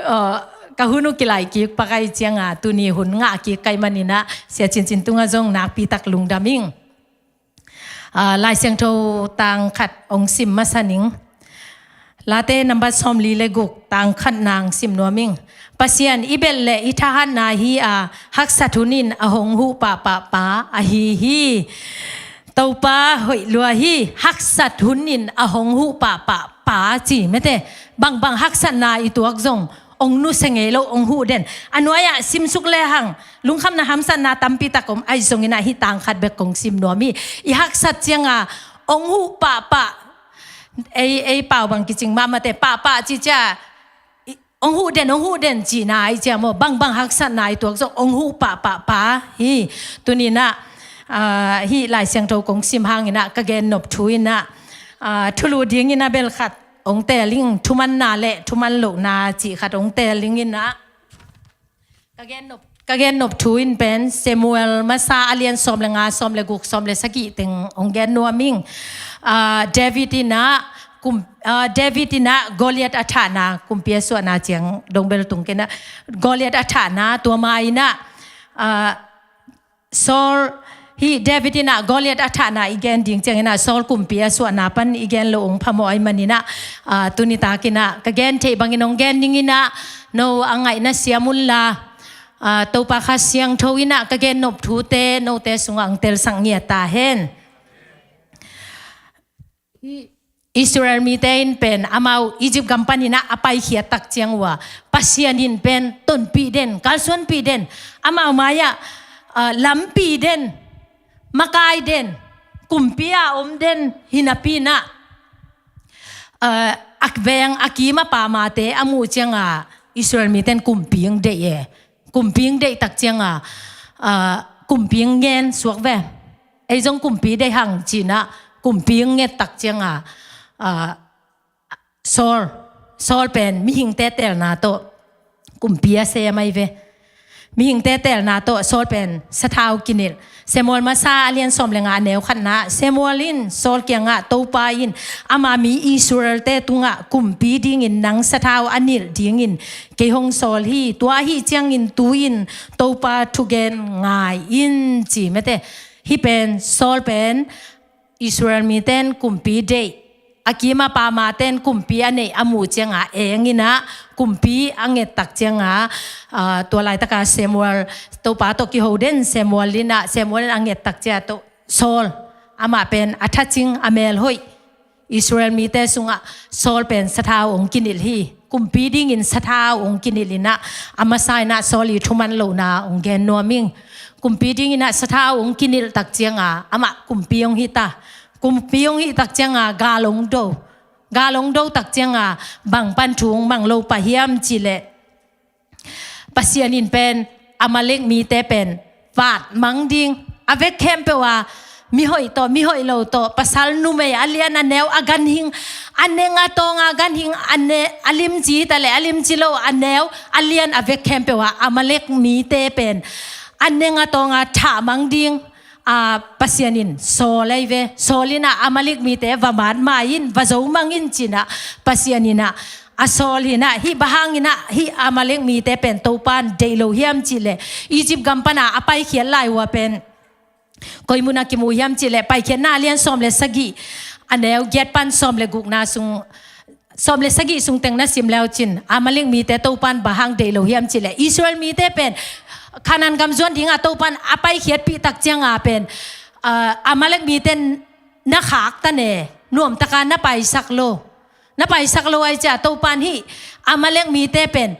ah, ka hun uh kilaih kik pak ahih ciangin ah tuni hun ngah kik ka hih manin ah Sia Cincin tungah zong nakpi tak lungdam ing. Ah, Lai Siangtho tang khat hong sim masa ning. Late nambat sawmli le guk, tang khatna hong sim nuam ing. Pasian i belh leh i thahatna hi a, haksat hun in a hong huh pahpah pa ahi hi. Topa hoih lua hi, haksat hun in a hong huh pahpah pa ci mete. Bangbang haksatna i tuak zong hong nusia ngei lo, hong huh den. A nuai-ah simsuk lehang lungkhamna hamsatna tampi tak om, ahi zongin ah hih tang khat bek kong sim nuam hi. I haksat ciangin hong huh pahpah, ei, ei pau bang kicing mahmah te, pahpah ci ciang, i, hong huh den, hong huh den cihna ahih ciang maw, bangbang haksatna i tuak zong hong huh pahpah pa hi. Tuni-in ah, ah, hih Lai Siangtho kong sim hangin ah ka gen nop thu in ah, ah, thulu dingin a bel khat hong teel ing. Thumanna le thuman lohna cih khat hong teel dingin ah, ka gen nop, ka gen nop thu in pen Samuel masa a lian sawm le nga, sawm le guk, sawm le sagih teng hong gen nuam ing. Ah, David in ah kum, ah, David in ah Goliath a thahna, kumpi a suahna ciang dong bel tung kei in ah, Goliath a thahna, tua ma in ah, ah, Saul, hih David in ah Goliath a thahna i gen ding ciangin ah Saul kumpi a suahna pan i gen loh hong phamawh ahih manin ah, ah, tuni takin ah ka gen theih bangin hong gen dingin ah, no a ngaihna siam unla, ah, Topa Kha Siangtho in ah ka gen nop thute note sungah hong telsak ngiat ta hen. Israel mite in pen amau Egypt gam panin ah a paikhiat tak ciang uh ah, Pasian in pen tonpih den, kalsuanpih den, amau mai-ah, ah, lampih den, makai den, kumpi a om den hi napi-in ah, ah, a veng a kim a pamate a muh ciangin Israel mite in kumpi hong deih e. Kumpi hong deih tak ciangin, ah, kumpi hong ngen suak ve. Ei zong kumpi deih hang ci-in ah kumpi hong nget tak ciangin, ah, Saul, Saul pen mihingte teelna tawh kumpi a sem ahi ve. Mihingte teelna tawh Saul pen sathau kinilh. Samuel masa a lian sawm le nga, a neu khatna, Samuel in Saul kiangah, Topa in ama mi Israel-te tungah kumpi dingin nang sathau a nilh dingin kei hong sawl hi. Tua ahih ciangin tu-in Topa thugen ngai in ci mete. Hih pen Saul pen Israel mite in kumpi deih, a kim a pamate in kumpi a neih a muh ciangin eng in ah kumpi a nget tak ciangin, ah, tua laitaka Samuel, Topa tawh kiho den Samuel in ah, Samuel in a nget tak ciang tawh Saul, amah pen a thacing, a melhoih, Israel mite sungah Saul pen sathau hong kinilh hi. Kumpi dingin sathau hong kinilh in ah, a masa in ah Saul i thuman lohna hong gen nuam ing. Kumpi dingin ah sathau hong kinilh tak ciangin amah kumpi hong hi ta. Kumpi hong hih tak ciangin gal hong do. Gal hong do tak ciangin bang pan thu hong mang lo pah hiam cih leh, Pasian in pen Amalek mite pen vat mang ding, a vek khempeuh a, mihoih tawh mihoih lo tawh, pasal numei, a lian a neu, a ganhing, a neng a tawng a ganhing, a ne, a limci hi ta leh a limci lo, a neu, a lian, a vek khempeuh a Amalek mite pen a neng a tawng a thah mang ding, a, Pasian in sawl ahi ve. Saul in ah Amalek mite va matmai in, va zo mang in ci-in ah Pasian in ah a sawl hi-in ah, hih bang hangin ah hih Amalek mite pen Topa in deih lo hiam cih leh, Egypt gam pan a a paikhiat lai uh ah pen koi mun ah kimu hiam cih leh, Paikhiatna a lian sawm le sagih, a neu giat pan sawm le gukna sung, sawm le sagih sung teng na sim le uh cin, Amalek mite Topa in bang hang deih lo hiam cih leh, Israel mite pen Kanaan gam zuan dingin Topa in a paikhiatpih tak ciangin pen, ah, Amalek mite in na khak ta ne, nuamtaka na paisak lo. Na paisak lo ahih ciang Topan hih Amalek mite pen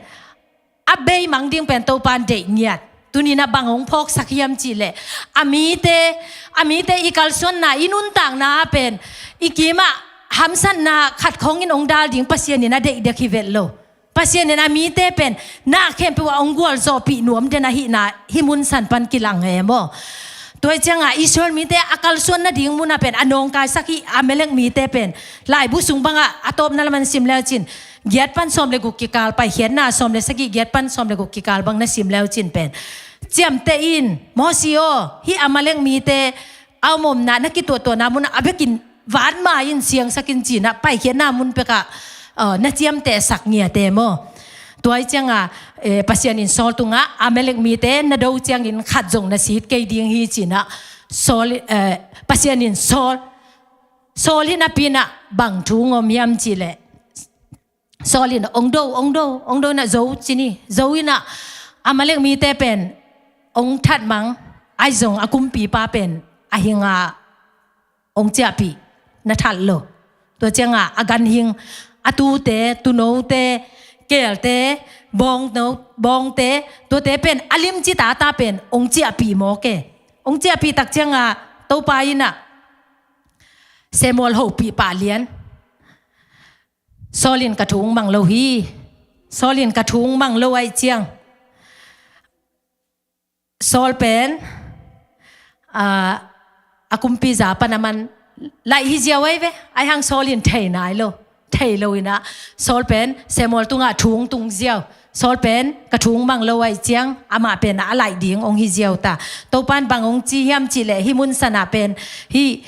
a beimang ding pen Topan deih ngiat. Tuni-in ah bang hong phawksak hiam cih leh, a mite, a mite i kalsuanna, i nuntakna ah pen i kimah hamsatna khat khawng in hong dal ding Pasian in a deih dek hi vet lo. Pasian in a mite pen na khempeuh ah hong gualzawhpih nuam den ahihna hih mun san pan kilang hi maw. Tua hi ciangah Israel mite a kalsuan nading mun ah pen a nawngkaisak hih Amalek mite pen laibu sung bangah a tawpna lam ah na sim leu cin, giat pan sawm le guk kikal, Paikhiatna sawm le sagih, giat pan sawm le guk kikal bang na sim leu cin pen, ciamteh in, Mosi aw, hih Amalek mite a om omna, na kituahtuahna mun ah a bekin vat mai in, siangsak in ci-in ah Paikhiatna mun pekah, uh, na ciamtehsak ngiat e maw. Tua hi ciangah, eh, Pasian in Saul tungah, Amalek mite na do ciangin khat zong na sit kei ding hi ci-in ah Saul, eh, Pasian in Saul, Saul hi napi-in ah bang thu hong om hiam cih leh, Saul in hong do, hong do, hong do-in ah zo ci ni, zo-in ah Amalek mite pen hong thatmang, ahi zong a kumpipa pen a hing a hong ciahpih na that lo. Tua ciangah a ganhing, a tute, tuunote, keelte, bawngno, bawngte, tuate pen a limci tata pen hong ciahpih mawk e. Hong ciahpih tak ciangah Topa in ah Samuel hopih pah lian. Saul in ka thu hong mang lo hi. Saul in ka thu hong mang lo ahih ciang, Saul pen, ah, a kumpiza pan a man laih hi ziau ahi ve. Ahi hang Saul in thei nai lo. Thei lo-in ah Saul pen Samuel tungah thu hong tung ziau. Saul pen ka thu hong mang lo ahih ciang amah pen a laih ding hong hi ziau ta. Topan bang hong ci hiam cih leh, hih mun san ah pen hih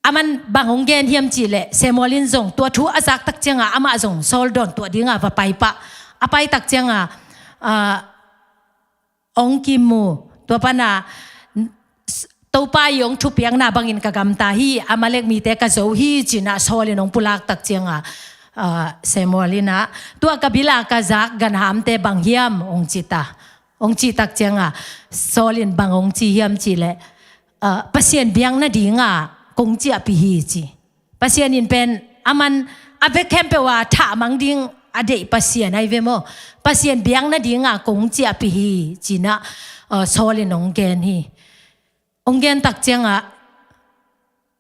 aman bang hong gen hiam cih leh, Samuel in zong tua thu a zak tak ciangah amah zong Saul dawntuah dingah va pai pah. A pai tak ciangah, ah, hong kimu. Tua pan ah, Topa i hong thupiakna bangin ka gamta hi, Amalek mite ka zo hi ci-in ah Saul in hong pulak tak ciangah, ah, Samuel in ah, tua ka bil ah ka zak ganhamte bang hiam, hong ci ta. Hong cih tak ciangah Saul in bang hong ci hiam cih leh, ah, Pasian biakna dingah kong ciahpih hi ci. Pasian in pen a man a vek khempeuh ah thahmang ding a deih Pasian ahi ve maw. Pasian biakna dingah kong ciahpih hi ci-in ah, ah, Saul in hong gen hi. Hong gen tak ciangah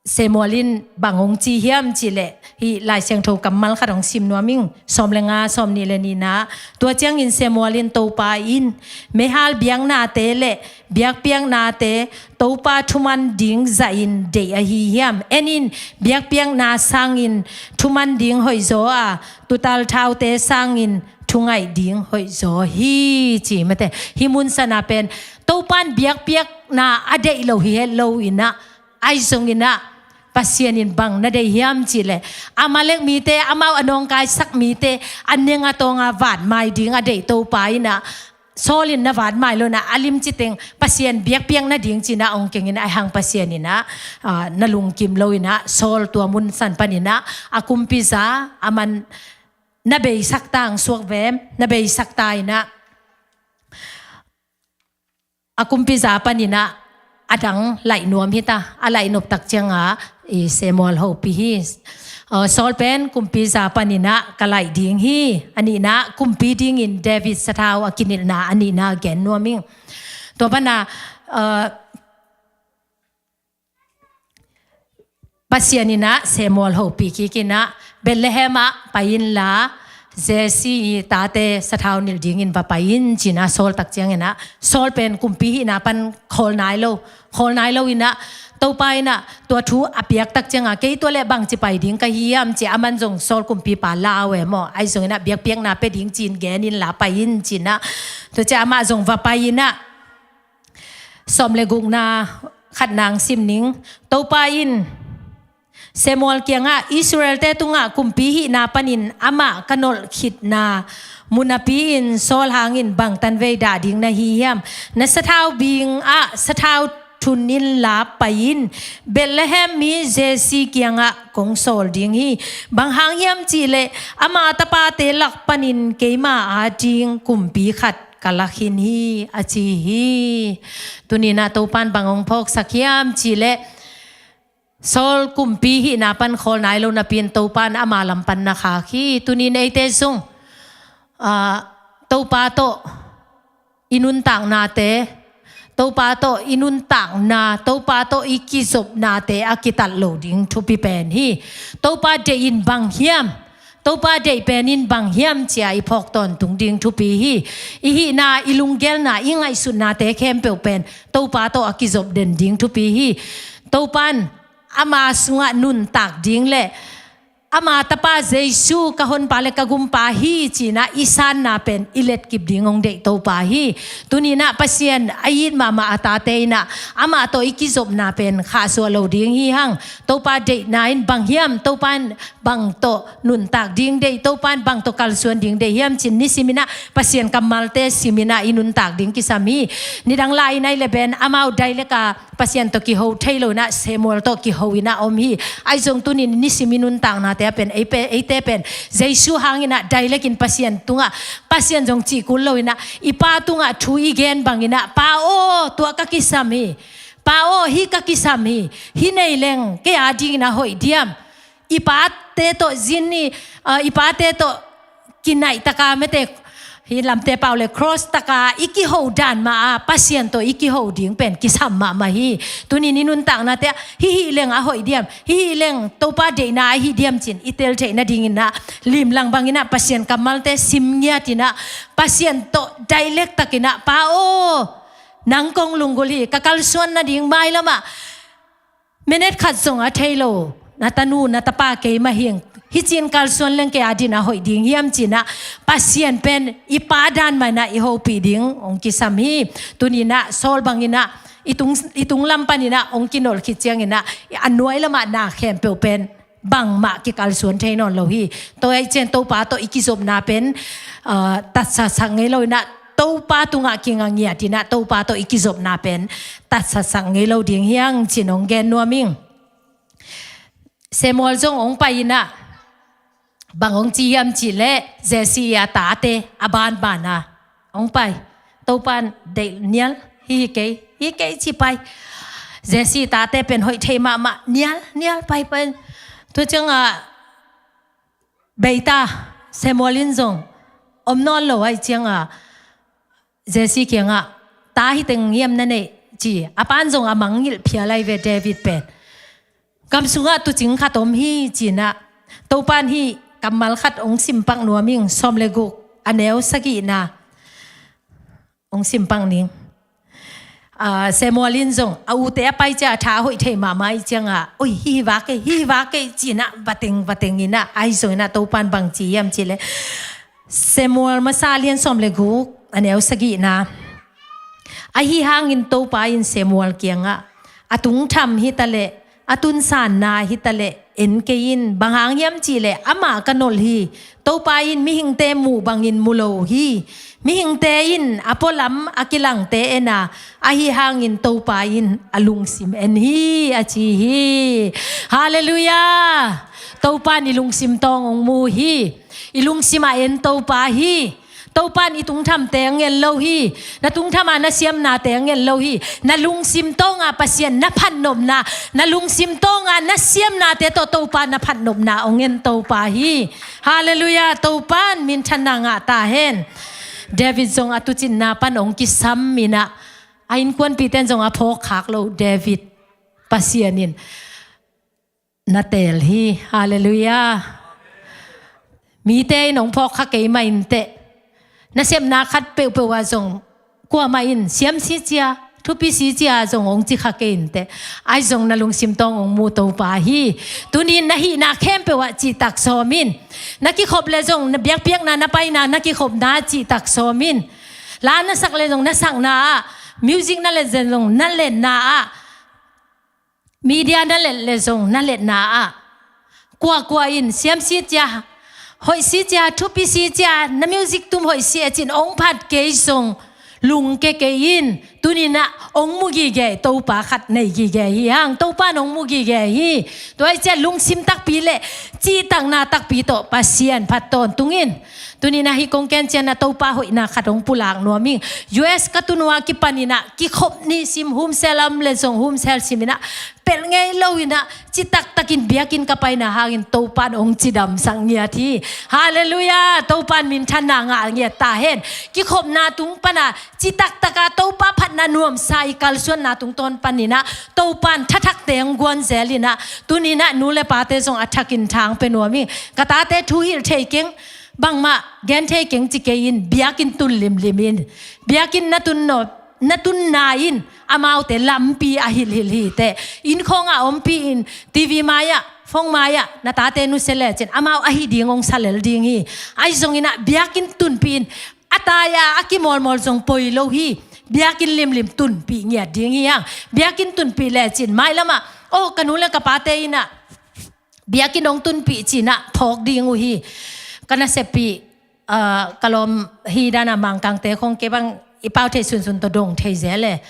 Samuel in bang hong ci hiam cih leh, hih Lai Siangtho kammal khat hong sim nuam ing, sawm le nga, sawm nih le nihna. Tua ciangin Samuel in, Topa in meihal biaknate le biakpiaknate Topa thuman ding zahin deih ahi hiam? En in, biakpiakna sangin thuman ding hoihzaw a, tuutal thaute sangin thungaih ding hoihzaw hi ci. Mate, hih mun san ah pen Topan biakpiakna a deih lo hi het lo-in ah, ahi zongin ah Pasian in bang na deih hiam cih leh, Amalek mite, amau a nawngkaisak mite a neng a tawng a vat mai ding a deih Topa in ah, Saul in na vat mai lo-in ah, a limci teng Pasian biakpiakna ding ci-in ah hong keng in, ahi hang Pasian in ah, ah, na lungkim lo-in ah, Saul tua mun san panin ah a kumpiza a man na beisak ta, hong suak vem, na beisak ta in ah, a kumpiza panin ah a dang laih nuam hi ta. A laih nop tak ciangah, i, Samuel hopih hi. Uh, Saul pen kumpiza panin ah ka laih ding hi. A nihna, kumpi dingin David sathau a kinilhna a nihna gen nuam ing. Tua pan ah, uh, Pasian in ah Samuel hopih kik in ah, Bethlehem ah pai inla, Jesse i tate sathau nilh dingin va pai in ci-in ah Saul tak ciangin ah, Saul pen kumpi hihna pan khawl nai lo, khawl nai lo-in ah, Topa in ah tua thu a piak tak ciangah, kei tua leh bangci pai ding ka hiam ci-a, a man zong Saul kumpipa lau e maw, ahi zongin ah biakpiakna pia ding ci-in gen inla pai in ci-in ah, tua ciang amah zong va pai in ah, sawm le gukna khatna hong sim ning. Topa in Samuel kiangah, Israelte tungah kumpi hihna panin amah ka nolh khitna mu napi-in Saul hangin bang tanvei dah ding na hi hiam? Na sathau bing ah sathau thun inla pai in, Bethlehem mi Jesse kiangah kong sawl ding hi. Bang hang hiam cih leh ama tapate lak panin keima ading kumpi khat ka la khin hi, a ci hi. Tuni-in ah Topan bang hong phawksak hiam cih leh, Saul kumpi hihna pan khawl nai lo napi-in Topa in ama lam pan na khak hi. Tuni-in eite zong, ah, Topa tawh i nuntaknate, Topa tawh i nuntakna, Topa tawh i kizopnate a kitat lo ding thupi pen hi. Topa deih in bang hiam? Topa deih pen in bang hiam ci-a i phawk tawntung ding thupi hi. I hihna, i lunggelna, i ngaihsutnate khempeuh pen Topa tawh a kizop den ding thupi hi. Topa in ama sungah nuntak ding le ama Tapa Jesu ka honpa le ka gumpa hi ci-in ah i sanna pen i letkip ding hong deih Topa hi. Tuni-in ah Pasian a it mahmah a tate in ah amah tawh i kizopna pen khahsuah lo ding hi hang. Topa deihna in bang hiam? Topa in bang tawh nuntak ding deih? Topa in bang tawh kalsuan ding deih hiam ci-in nisimin ah Pasian kammalte simin ah i nuntak ding kisam hi. Nidang lai-in ahih leh bel amau dailek a Pasian tawh kiho thei lo-in ah Samuel tawh kiho-in ah om hi. Ahi zong tuni-in nisim i nuntaknate ah pen, ei pe-, eite pen Jesu hangin ah dailek in Pasian tungah, Pasian zong cih kul lo-in ah i pa tungah thu i gen bangin ah, Pa aw, tua ka kisam hi. Pa aw, hih ka kisam hi. Hih nei leng kei a dingin a hoih diam? I pate tawh zin i, ah, i pate tawh kinaih taka mete, hih lamte pau le cross taka i kiho dan mah a Pasian tawh i kiho ding pen kisam mahmah hi. Tuni-in i nuntaknate ah hih hih leng a hoih diam, hih hih leng Topa deihna ahi diam ci-in i tel theih nadingin ah limlang bangin ah Pasian kammalte sim ngiat-in ah Pasian tawh dailek takin ah, Pa aw, nang kong lunggulh hi, ka kalsuan nading mailam ah minute khat zong a thei lo na tanu na tapa keimah hi ing. Hih ci-in kalsuan leng kei a dingin a hoih ding hiam ci-in ah Pasian pen i pa dan mah in ah i hopih ding hong kisam hi. Tuni-in ah Saul bangin ah i tung, i tunglam panin ah hong kinolh khit ciangin ah a nuai lam ah na khempeuh pen bangmah kikalsuan thei nawn lo hi. Tua ahih ciang Topa tawh i kizopna pen, ah, tatsaksak ngei lo-in ah Topa tungah kinga ngiat-in ah Topa tawh i kizopna pen tatsaksak ngei lo ding hi hang ci-in hong gen nuam ing. Samuel zong hong pai-in ah bang hong ci hiam cih leh Jesse a tate a banban a hong pai. Topa in deih, Nial, hih hi kei, hih hi kei ci pai. Jesse tate pen hoih thei mahmah, Nial, Nial, pai, pai. Tua ciangah bei ta, Samuel in zong om nawn lo ahih ciangah Jesse kiangah, Ta, hi teng hiam na neih, ci. A pa in zong a mangngilh phial lai ve, David pen. Gam sungah tuucing khat om hi ci-in ah Topa in hih kammal khat hong sim pak nuam ing, sawm le guk, a neu sagihna. Hong sim pak ning. Ah, Samuel in zong a ute a pai ciang a tha a hoih thei mahmah ahih ciangah, Oi, hih hi vak kei, hih hi vak kei, ci-in ah va teng, va teng-in ah, ahi zongin ah Topa in bang ci hiam cih leh Samuel masa lian sawm le guk, a neu sagihna. Ahi hangin Topa in Samuel kiangah, A tungtham hi ta leh, a tunsanna hi ta leh en kei in, bang hang hiam cih leh amah ka nolh hi. Topa in mihingte muh bangin mu lo hi. Mihingte in a pualam a kilangte en a, ahi hangin Topa in a lungsim en hi, a ci hi. Halleluiah! Topa in i lungsim tawng hong mu hi. I lungsim a en Topa hi. Topa in i tungthamte hong en lo hi. Na tungtham a na siamnate hong en lo hi. Na lungsim tawng a Pasian na phatnopna, na lungsim tawng a na siamnate tawh Topa na phatnopna hong en Topa hi. Halleluiah, Topa in minthanna ngah ta hen. David zong a tuucinna pan hong kisam in ah, a innkuanpihte in zong a phawkkhak lo, David Pasian in na teel hi. Halleluiah. Mite in hong phawkkha kei mah inteh. Nasepna khat peuhpeuh ah zong kuamah in siam si cia, thupi si cia zong hong ci kha kei inteh. Ahi zong na lungsim tawng hong mu Topa hi. Tuni-in na hihna khempeuh ah cihtak sawm in. Na kikhop leh zong na biakpiakna, na paina, na kikhopna cihtak sawm in. La na sak leh zong na sakna ah, music na let leh zong na letna ah, media na let leh zong na letna ah, kuakua in siam si cia, hoih si cia, thupi si cia, na music tum hoih si a ci-in hong phat kei zong lungke kei in. Tuninah ong mu gige, Topa khat nei gige hi hang, Topa in ong mu gige hi. Tua hi ciah lungsim takpi le cihtakna takpi tawh Pasian phat tawntungin. Tuninah hih kong ken cianah Topa hoihna khat ong pulak nuam ing. U S ka tun uh a kipaninah kikhop ni sim, humsel a om le zong humsel siminah pelh ngei loinah citaktakin biakinn ka paina hangin Topa in ong cidamsak ngiat hi. Halleluiah. Topa in minthanna ngah ngiat ta hen. Kikhopna tung pana citaktaka Topa phatna nuamsa i kalsuanna tungtawn paninah Topa in thathakte ong guan zelinah tuninah nu le pate zong a thakin thang pe nuam ing. Ka tate thu hilh thei keng, bangmah gen thei keng ci kei in, biakinn tun limlim in. Biakinn na tun naw, na tunna in amaute lampi a hilhhilh hi teh. Innkhawngah ompih in, T V mai-ah, phone mai-ah na tate nusia lecin amau ahi ding ong sa lel ding hi. Ahi zonginah biakinn tunpih in, a tai-a a kimawlmawl zong poi lo hi. Biakinn limlim tunpih ngiat ding hi hang. Biakinn tunpih lecin mailamah, oh, ka nu le ka pate innah biakinn ong tunpih cinah phawk ding uh hi. Ka nasepih, ah, ka lawm hi dana Mangkangte khong kei bang i pau thei sunsun tawh dong thei zel e.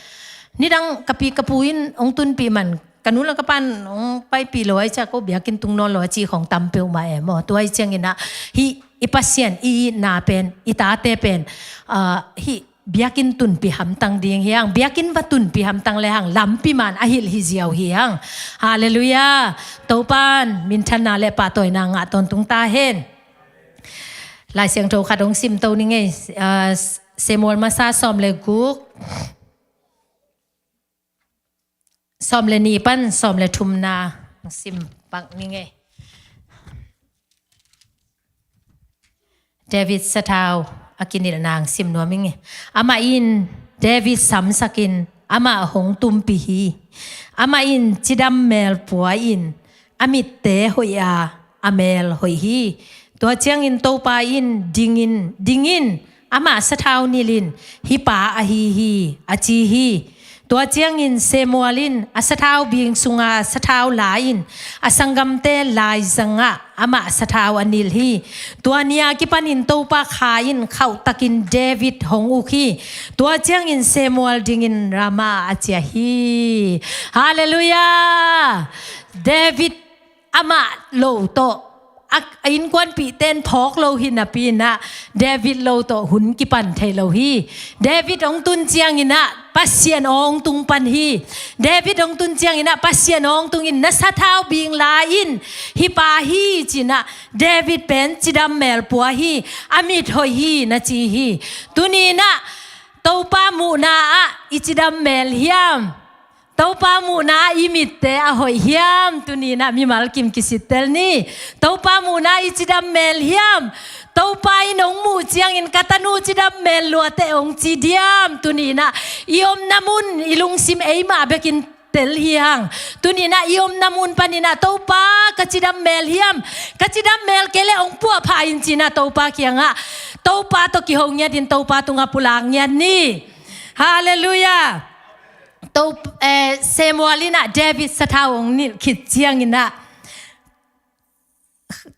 Nidang ka pi ka pu in ong tunpih man, ka nu le ka pan ong paipih lo ai ciah ko biakinn tung nawn lo a ci khong tam peuhmah e maw. Tua hi cianginah hih i Pasian i itna pen, i tate pen, ah, hih biakinn tunpih hamtang ding hi hang, biakinn va tunpih hamtang le hang lampi man a hilh hi ziau hi hang. Halleluiah. Topa in minthanna le pahtawina ngah tawntung ta hen. Lai Siangtho khat ong simto ni ngei, ah, Samuel masa sawm le guk, sawm le nih pan sawm le thumna sim pak ni ngei. David sathau a kinilhna sim nuam ing e. Amah in David samsakin amah hong tumpih hi. Amah in cidam mel pua in a mitte hoih a, a mel hoih hi. Tua ciangin Topa in dingin, dingin, amah sathau nilhin, hih pa ahi hi, a ci hi. Tua ciangin Samuel in a sathau bing sunga sathau la-in a sanggamte laizangah amah sathau a nilh hi. Tua ni-a kipanin Topa kha in khauhtakin David hong uk hi. Tua ciangin Samuel dingin Rama a ciah hi. Halleluiah. David amah lo tawh a, a innkuanpihte in phawk lo hi napi inah David lo tawh hun kipan thei lo hi. David hong tun cianginah Pasian aw hong tung pan hi. David hong tun cianginah Pasian aw hong tungin na sathau bing la in, hih pa hi cinah David pen cidam mel pua hi, a mit hoih hi na ci hi. Tuninah Topa muhna ah i cidam mel hiam? Topa muhna i mitte a hoih hiam? Tuninah mimal kim kisittel ni. Topa muhna i cidam mel hiam? Topa in hong muh ciangin ka tanu cidam mel luate hong ci diam? Tuninah i omna mun i lungsim eimah bekin tel hi hang. Tuninah i omna mun paninah Topa ka cidam mel hiam? Ka cidam mel kei le hong puahpha in cinah Topa kiangah, Topa tawh kiho ngiatin Topa tungah pulak ngiat ni. Halleluiah. To, eh, Samuel inah David sathau hong nilh khit cianginah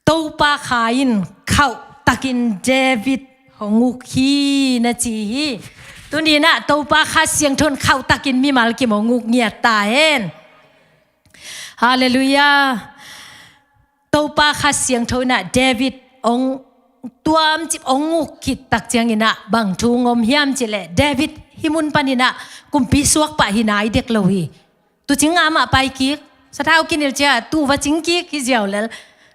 Topa kha in khauhtakin David hong uk hi na ci hi. Tuninah Topa Kha Siangtho in khauhtakin mimal kim hong uk ngiat ta hen. Halleluiah. Topa Kha Siangtho inah David hong tuamcip hong uk khit tak cianginah bang thu hong om hiam cileh, David hih mun paninah kumpi suak pah hi nai dek lo hi. Tucing amah pai kik, sathau kinilh ciah tu va cing kik hi ziau lel.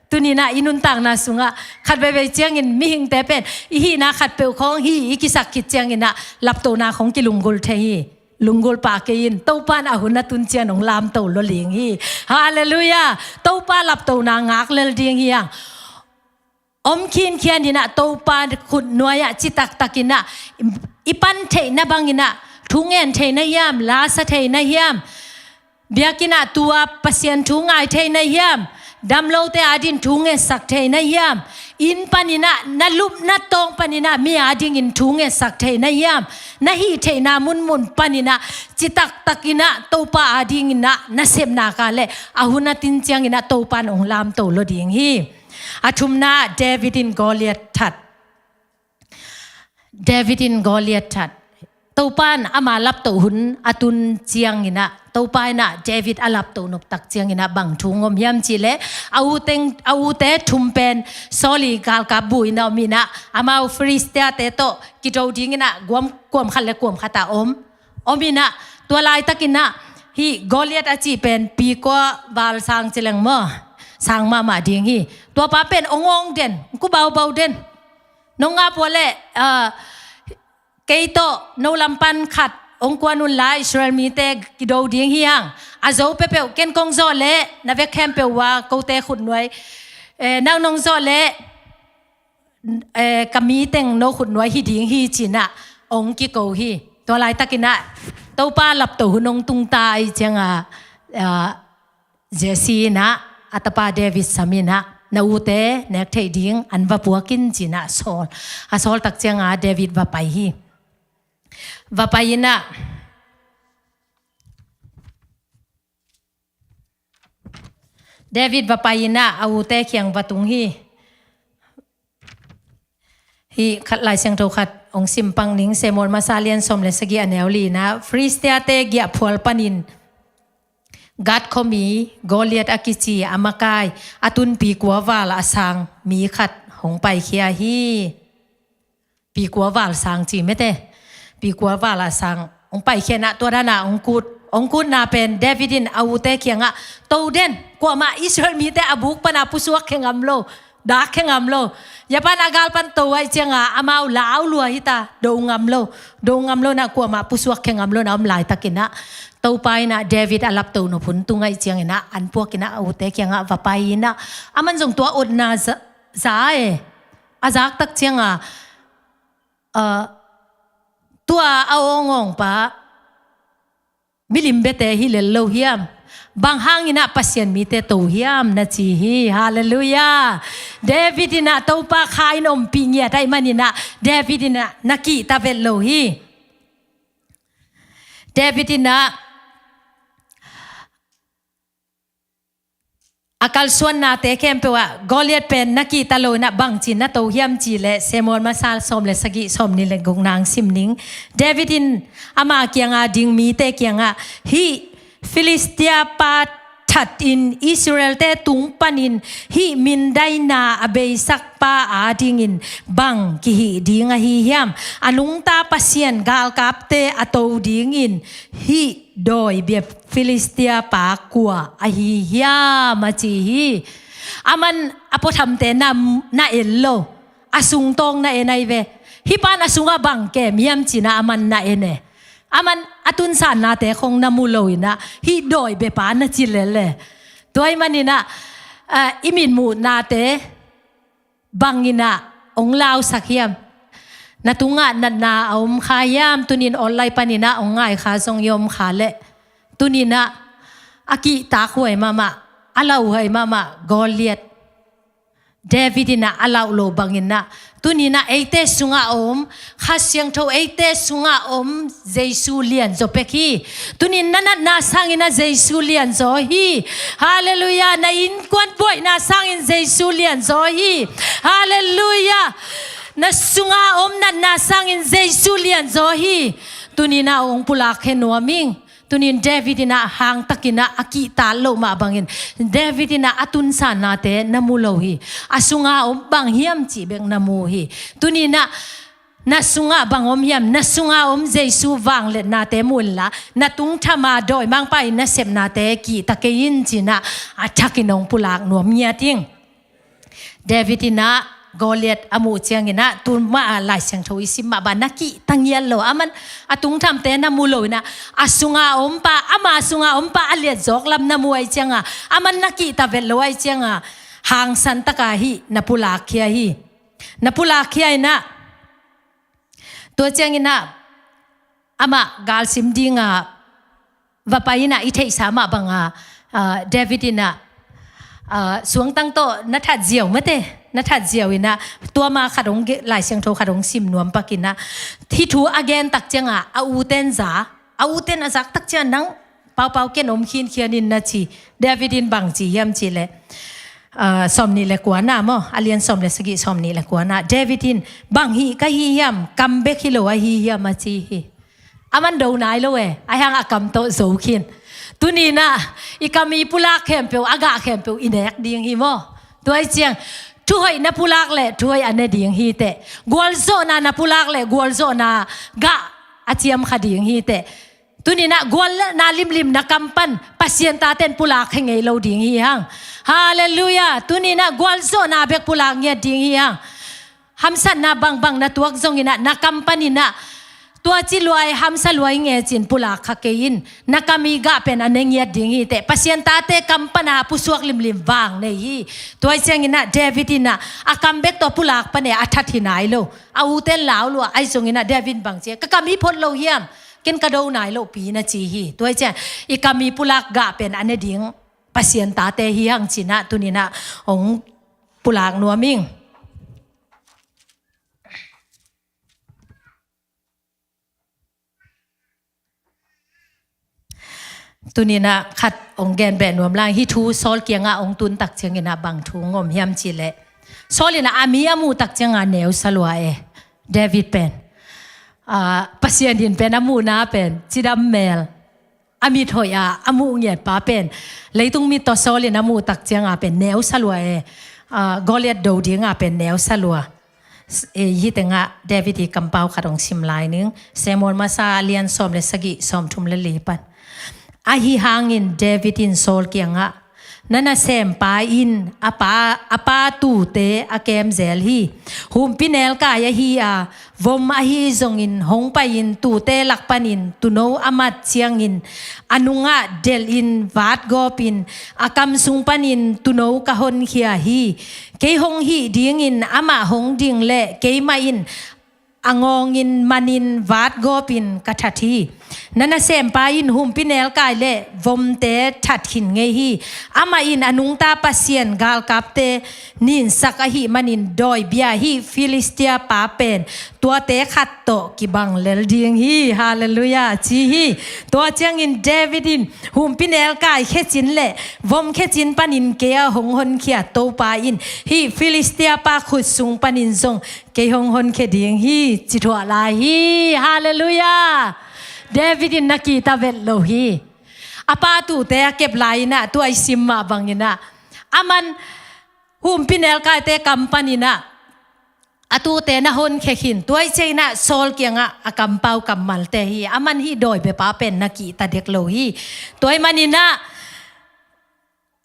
Tuninah i nuntakna sungah khat veivei ciangin mihingte pen i hihna khatpeuh khawng hi i kisak khit cianginah laptohna khawng kilunggulh thei hi. Lunggulh pah kei in, Topa in a hun a tun ciang hong lamto lo ding hi. Halleluiah. Topa laptohna ngak lel ding hi hang. Om khinkhian inah Topa khut nuai-ah citaktak inah i pan theihna bang inah thu ngen theihna hiam, lasa theihna hiam, biakinn ah tu-a Pasian thu ngai theihna hiam, damlote ading thu ngetsak theihna hiam, inn paninah na lupna tawng paninah mi adingin thu ngetsak theihna hiam, na hih theihna munmun paninah citaktak inah Topa adinginah na sepna ka le a hun a tun cianginah Topa in hong lamto lo ding hi. A thumna, David in Goliath that. David in Goliath that. Topa in ama laptoh hun a tun cianginah, Topa inah David a laptoh noptak cianginah bang thu hong om hiam cihleh, a u teng, a ute thum pen Saul i galkap bu inah om inah, amau Filistia-te tawh kido dinginah guam, kuam khat le kuam khat ah om. Om inah, tua laitakinah hih Goliath a cih pen pi kua val sang ci leng maw, sang mahmah ding hi. Tua pa pen ong awng den, ong kubaubau den. Nong ngap uh leh, ah, kei tawh no lam pan khat ong kuan un la, Israel mite kido ding hi hang. A zo peuhpeuh ken kong zawh leh na vek khempeuh uh a kote khutnuai, eh, nang nong zawh leh, eh, ka mi teng no khutnuai hi ding hi cinah ong kiko hi. Tua laitakinah Topa laptoh hun ong tungta ahih cianga, ah, Jesse inah a tapa David sam inah, na ute nek theih ding an va puak in cinah sawl. A sawltak cianga David va pai hi. Va pai inah, David va pai inah a ute kiang va tung hi. Hih khat Lai Siangtho khat ong sim pang ning, Samuel masa lian sawm le sagih a neu li inah, Filistia-te giahphual panin Gath khuami Goliath a kici a makai a tun pi kua val a sang mi khat hong paikhia hi. Pi kua val sang ci mete. Pi kua val a sang hong paikhia inah tua dana hong kut. Hong kutna pen David in a ute kiangah, to den, kuamah Israel mite a buk pana pusuak khe ngam lo, dak khe ngam lo. Japan a gal pan to ahih cianga amau lau lua hita, do ngam lo, do ngam lo inah kuamah pusuak khe ngam lo inah om laitakinah, Topa inah David a laptoh nop hun tung ahih cianginah an puak inah a ute kiangah va pai inah, aman zong tua otna za, za e. A zaktak cianga, ah, tua a awngawng pa milim biate hi lel lo hiam? Bang hanginah Pasian mite to hiam na ci hi. Halleluiah. David inah Topa kha in ompih ngiat ahih maninah David inah na kihta vet lo hi. David inah a kalsuannate khempeuh ah Goliath pen na kihta lo inah bangci na to hiam cihleh, Samuel masa sawm le sagih, sawm nih le guk nang sim ning. David in ama kianga ding mite kiangah, hih Filistia pa that in Israel-te tung panin hih mindaina a beisak pa adingin bang kihih ding ahi hiam? A nungta Pasian galkapte a to dingin hih dawi bia Filistia pa kua ahi hiam a ci hi. Aman a puathamte na, na en lo, a sungtawng na en ahi ve. Hih pan a sungah bang kem hiam cinah aman na en e. Aman a tunsannate khong na mu lo inah hih dawi bia pa na ci lel e. Tua ahih maninah, ah, i mitmuhnate banginah ong lausak hiam? Na tungah natna a om kha hiam? Tunin online paninah ong ngai kha zong i om kha leh, tuninah a kihtak huai mahmah, a lauhuai mahmah Goliath, David inah a lauh lo banginah tuninah eite sungah a om, Kha Siangtho eite sungah a om Jesu lianzaw pek hi. Tunin na natna sangin a Jesu lianzaw hi. Halleluiah. Na innkuan buaihna sangin Jesu lianzaw hi. Halleluiah. Na sunga om natna sangin Jesu lianzaw hi. Tuninah ong pulak khe nuam ing. Tunin David inah hangtakinah a kihtak loh mah bangin David inah a tunsannate na mu lo hi. A sunga om bang hiam cih bek na mu hi. Tuninah na sungah bang om hiam? Na sunga om Jesu vangliatnate mu inla, na tungthama dawimangpa in na sepnate kihta kei in cinah a thakin ong pulak nuam ngiat ing. David inah Goliath a muh cianginah, tu mah a Lai Siangtho i sim mah bang na kihta ngiat lo. Aman a tungthamte na mu lo inah, a sunga ompa, ama sunga ompa a liatzawk lam na mu ahih cianga, aman na kihta vet lo ahih cianga, hangsan taka hih na pulakkhia hi. Na pulakkhia inah, tua cianginah amah galsim dinga va pai inah i theihsa mah banga, ah, David inah, ah, suangtang tawh na that ziau mate, na that ziau inah, tua ma khat ong ge-, Lai Siangtho khat ong sim nuam pak inah, hih thu a gen tak cianga a uten za, a uten a zak tak ciang nang paupau ken om khinkhian in na ci. David in bang ci hiam cihleh, ah, sawm nih le kuana maw, a lian sawm le sagih, sawm nih le kuana, David in, bang hih ka hi hiam, kam bek hi lo ahi hiam a ci hi. a man do nai lo e, a hiang a kam tawh zo khin. Tuni inah i kam i pulak khempeuh, a gah khempeuh i nek ding hi maw? Tua hi ciang thuhoih na pulak leh thuhoih a ne ding hi teh. Gualzawhna na pulak leh gualzawhna gah a ciam kha ding hi teh. Tuni inah gualna limlim na kam pan Pasian taten pulak khe ngei lo ding hi hang. Halleluiah. Tuni inah gualzawhna bek pulak ngiat ding hi hang. Hamsatna bangbang na tuak zong inah na kam pan inah tua ci luai, hamsa luai nge cin pulak kha kei in. Na kam i gah pen a ne ngiat ding hi teh. Pasian tate kam pan a pusuak limlim vang nei hi. Tua hi ciang inah David inah a kam bek tawh pulak pan e, a that hi nai lo. A uten lau lua, ahi zong inah David bang ci e, ka kam i phot lo hiam? Ken ka do nai lo pi, na ci hi. Tua hi ciang i kam i pulak gah pen a ne ding Pasian tate hi hang ci inah tuni inah hong pulak nuam ing. Tuni inah khat hong gen beh nuam lang, hih thu Saul kiangah hong tun tak ciang inah bang thu hong om hiam cih leh, Saul inah a mi a muh tak ciangah neu sa lua e, David pen. Ah, Pasian in pen a muhna pen cidam mel, a mit hoih a a muh ngiat pa pen, leitung mit tawh Saul in a muh tak ciangah pen neu sa lua e. Ah, Goliath do dingah pen neu sa lua. S-, eh, hih tengah David i kampau khat hong sim lai ning. Samuel Masa a lian sawm le sagih, sawm thum le li pan. Ahi hangin David in Saul kiangah, na nasempa in a pa, a pa tuute a kem zel hi. Humpinelkai ahi a, vom ahi zongin hong pai-in tuute lak panin tuuno a mat ciangin a nungah delhin vatgawpin a kam sung panin tuuno ka honkhia hi. Kei hong hih dingin amah hong ding leh keimah in a ngawngin manin vatgawpin ka that hi. Na nasempa in humpinelkai le vomte that khin ngei hi. Amah in a nungta Pasian galkapte ninsak ahih manin dawi bia hih Filistia pa pen tuate khat tawh kibang lel ding hi. Halleluiah, ci hi. Tua ciangin David in humpinelkai khecin le vom khecin panin kei a hong honkhia Topa in hih Filistia pa khut sung panin zong kei hong honkhia ding hi, ci thuah lai hi. Halleluiah. David in na kihta vet lo hi. A pa tuute a kep lai inah tua i sim mah bang inah a man humpinelkaite kam pan inah a tuute na honkhia khin. Tua hi ciang inah Saul kiangah a kampau kammalte hi. A man hih dawi bia pa pen na kihta dek lo hi. Tua ahih man inah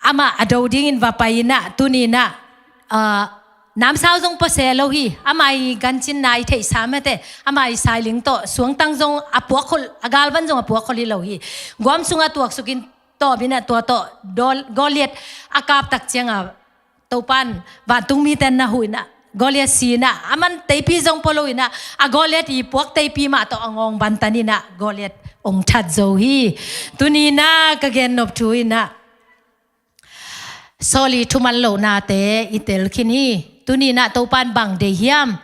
amah a do dingin va pai inah tuni inah, ah, namsau zong pua se lo hi. Amah i gancinna i theihsa mate, amah i sailing tawh suangtang zong a puakkhol, a galvan zong a puakkhol hi lo hi. Guam sungah tuaksukin tawm inah tua tawh Dol-, Goliath a kap tak ciangah Topan vantung mite na huh inah Goliath si inah a man teipi zong pua lo inah a Goliath i puak teipi mah tawh a ngawng bantan inah Goliath hong that zo hi. Tuni inah ka gennop thu inah Saul i thuman lohnate i tel khin hi. Tuni inah Topan bang deih hiam?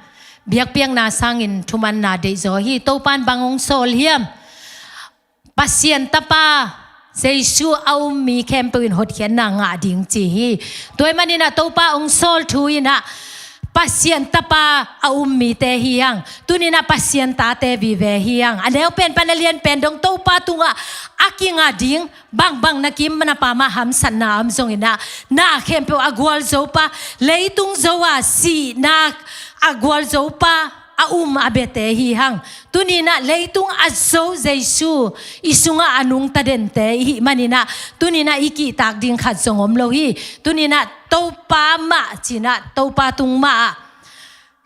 Biakpiakna sangin thumanna deih zaw hi. Topan bang hong sawl hiam? Pasian Tapa Jesu a um mi khempeuh in hotkhiatna ngah ding ci hi. Tua ahih man inah Topa hong sawl thu inah Pasian Tapa a um mite hi hang. Tuni inah Pasian tate vive hi hang. A neu pen pan a lian pen dong Topa tungah a kinga ding bangbang na kim na pam ah hamsatna om zong inah na khempeuh a gualzo pa, leitung zo a sihna a gualzo pa a um a biate hi hang. Tuni inah leitung a zo Jesu i sungah a nungta dente i hih man inah tuni inah i kihtak ding khat zong om lo hi. Tuni inah Topa mah ci inah Topa tung mah ah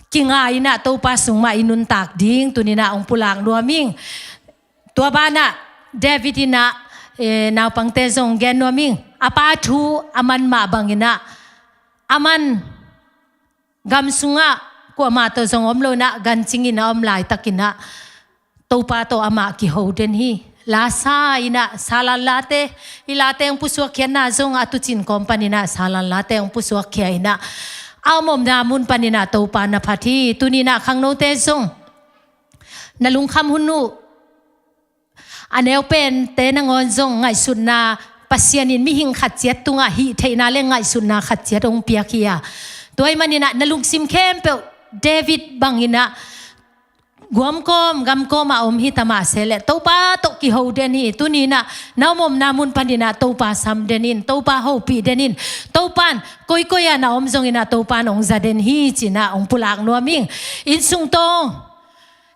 kinga inah Topa sung mah i nuntak ding tuni inah hong pulak nuam ing. Tua banah David inah, eh, naupangte zong gen nuam ing. A pa thu a man mah bang inah a man gam sungah kuamah tawh zong om lo inah gancing inah om laitak inah Topa tawh amah kiho den hi. Lasa inah salan late, i late hong pusuakkhia inah zong a tucin kawm pan inah salan late hong pusuakkhia inah a om omna mun pan inah Topa na phat hi. Tuni inah khangnote zong na lungkham hun uh. A neu pente nangawn zong ngaihsutna, Pasian in mihing khat ciat tungah hih theihna le ngaihsutna khat ciat hong piak hi a. Tua ahih man inah na lungsim khempeuh David bang inah guamkawm gamkawm a om hi ta mah se leh Topa tawh kiho den hi. Tuni in ah na om omna mun panin ah Topa sam den in, Topa hopih den in. Topa in koikoi ah na om zongin ah Topa in hong za den hi ci-in ah hong pulak nuam ing. Inn sung tawh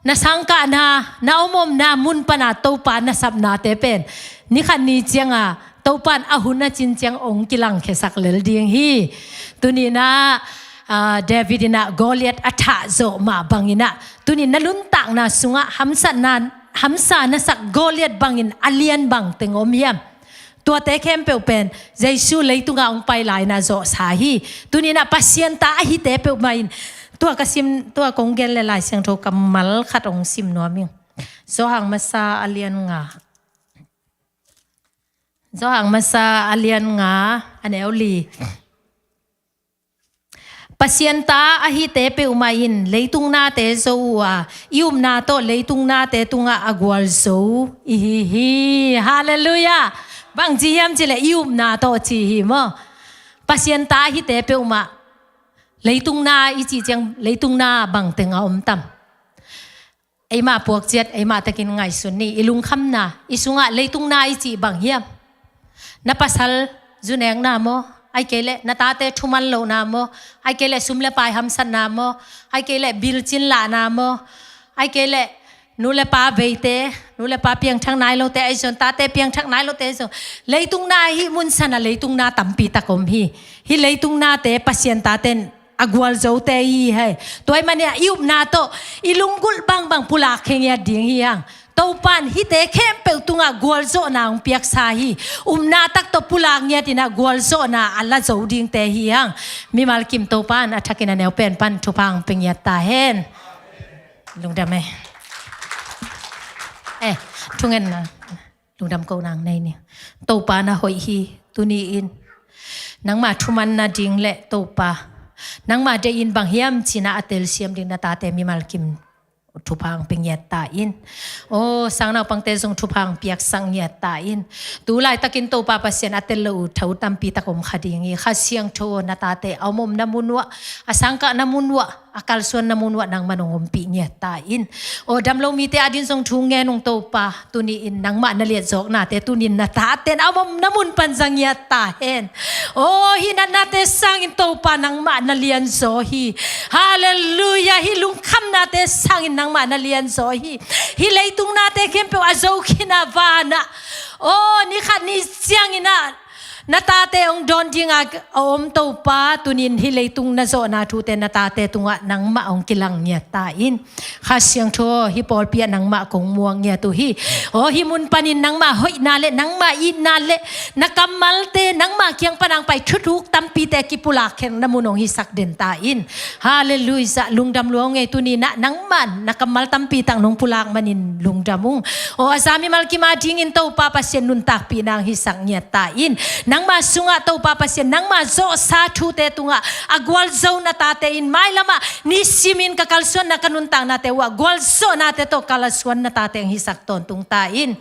na sangkahna, na om omna mun pan a Topa na sapnate pen ni khat ni ciang a Topa in a hun a cin ciang hong kilangkhiasak lel ding hi. Tuni in ah, ah, David in ah Goliath a thah zawh mah bangin ah tuni in na nuntakna sungah hamsatna, hamsa na sak Goliath bangin a lian bangteng om hiam? Tuate khempeuh pen Jesu leitungah hong pai lai-in ah zawhsa hi. Tuni in ah Pasian ta a hite peuhmah in, tua ka sim, tua kong gen leh Lai Siangtho kammal khat hong sim nuam ing. Johan masa a lian nga. Johan masa a lian nga, a neu li. Pasian ta a hite peuhmah in leitung nate zo uh a, i upna tawh leitung nate tungah a gualzo i hi hi. Halleluiah. Bangci hiam cih leh i upna tawh ci hi maw? Pasian ta a hite peuhmah, leitung na i cih ciang leitung na bangteng a om tam? Eimah puak ciat, eimah takin ngaihsun ni. I lungkhamna, i sungah leitung na i cih bang hiam? Na pasal zunekna maw? Ahih kei leh na tate thuman lohna maw? Ahih kei leh sum le pai hamsatna maw? Ahih kei leh bil cin lahna maw? Ahih kei leh nu le pa veite, nu le pa piangthak nai lote ahi zong, tate piangthak nai lote ahi zong, leitung na ahih mun san ah leitung na tampi tak om hi. Hih leitung nate Pasian tate in a gualzote i hi hi. Tua ahih manin ah i upna tawh i lunggulh bangbang pulak khe ngiat ding hi hang. Topa in hihte khempeuh tungah gualzawhna hong piaksa hi. Upna tak tawh pulak ngiat in ah gualzawhna a la zo dingte hi hang. Mimal kim Topa in a thakin a neu pen pan thupha hong pia ngiat ta hen. Lungdam ei. Eh, thungetna. Lungdam kohna nei ni. Topa na hoih hi, tuni in. Nangmah thuman nading leh Topa, nangmah deih in bang hiam ci-in ah a telsiam ding na tate mimal kim thupha hong pia ngiat ta in. Aw, sangnaupangte zong thupha hong piaksak ngiat ta in. Tu laitakin Topa Pasian a tel lo uh tho tampi tak om kha ding hi. Kha Siangtho na tate a om omna mun uah, a sangkahna mun uah, a kalsuanna mun uah nangman hong ompih ngiat ta in. Aw, damlo mite adingin zong thu ngen ung Topa, tuni in nangmah na liatzawknate tuni in na tate in a om omna mun pan za ngiat ta hen. Aw, hih natnate sangin Topa nangmah na lianzaw hi. Halleluiah, hih lungkhamnate sangin nangmah na lianzaw hi. Hih leitung nate khempeuh a zo khin a vanah, aw, ni khat ni ciangin ah na tate hong dawn ding a a om Topa, tuni in hih leitung na zawhna thute na tate tungah nangmah hong kilang ngiat ta in. Kha Siangtho, hih pawlpi ah nangmah kong muang ngiat uh hi. Aw, hih mun panin nangmah hoihna le nangmah itna le na kammalte nangmah kiang pan hong pai thuthuk tampite kipulak khenna mun hong hisak den ta in. Halleluiah, lungdam lua ung ei, tuni in ah nangmah in na kammal tampi tak nong pulak manin lungdam ung. Aw, a za mimal kim adingin Topa Pasian nuntakpihna hong hisak ngiat ta in. Nangmah sungah Topa Pasian, nangmah zawhsa thute tungah a gualzo na tate in mailamah nisimin ka kalsuanna ka nuntaknate uh ah gualzawhnate tawh kalsuan na tate hong hisak tawntung ta in.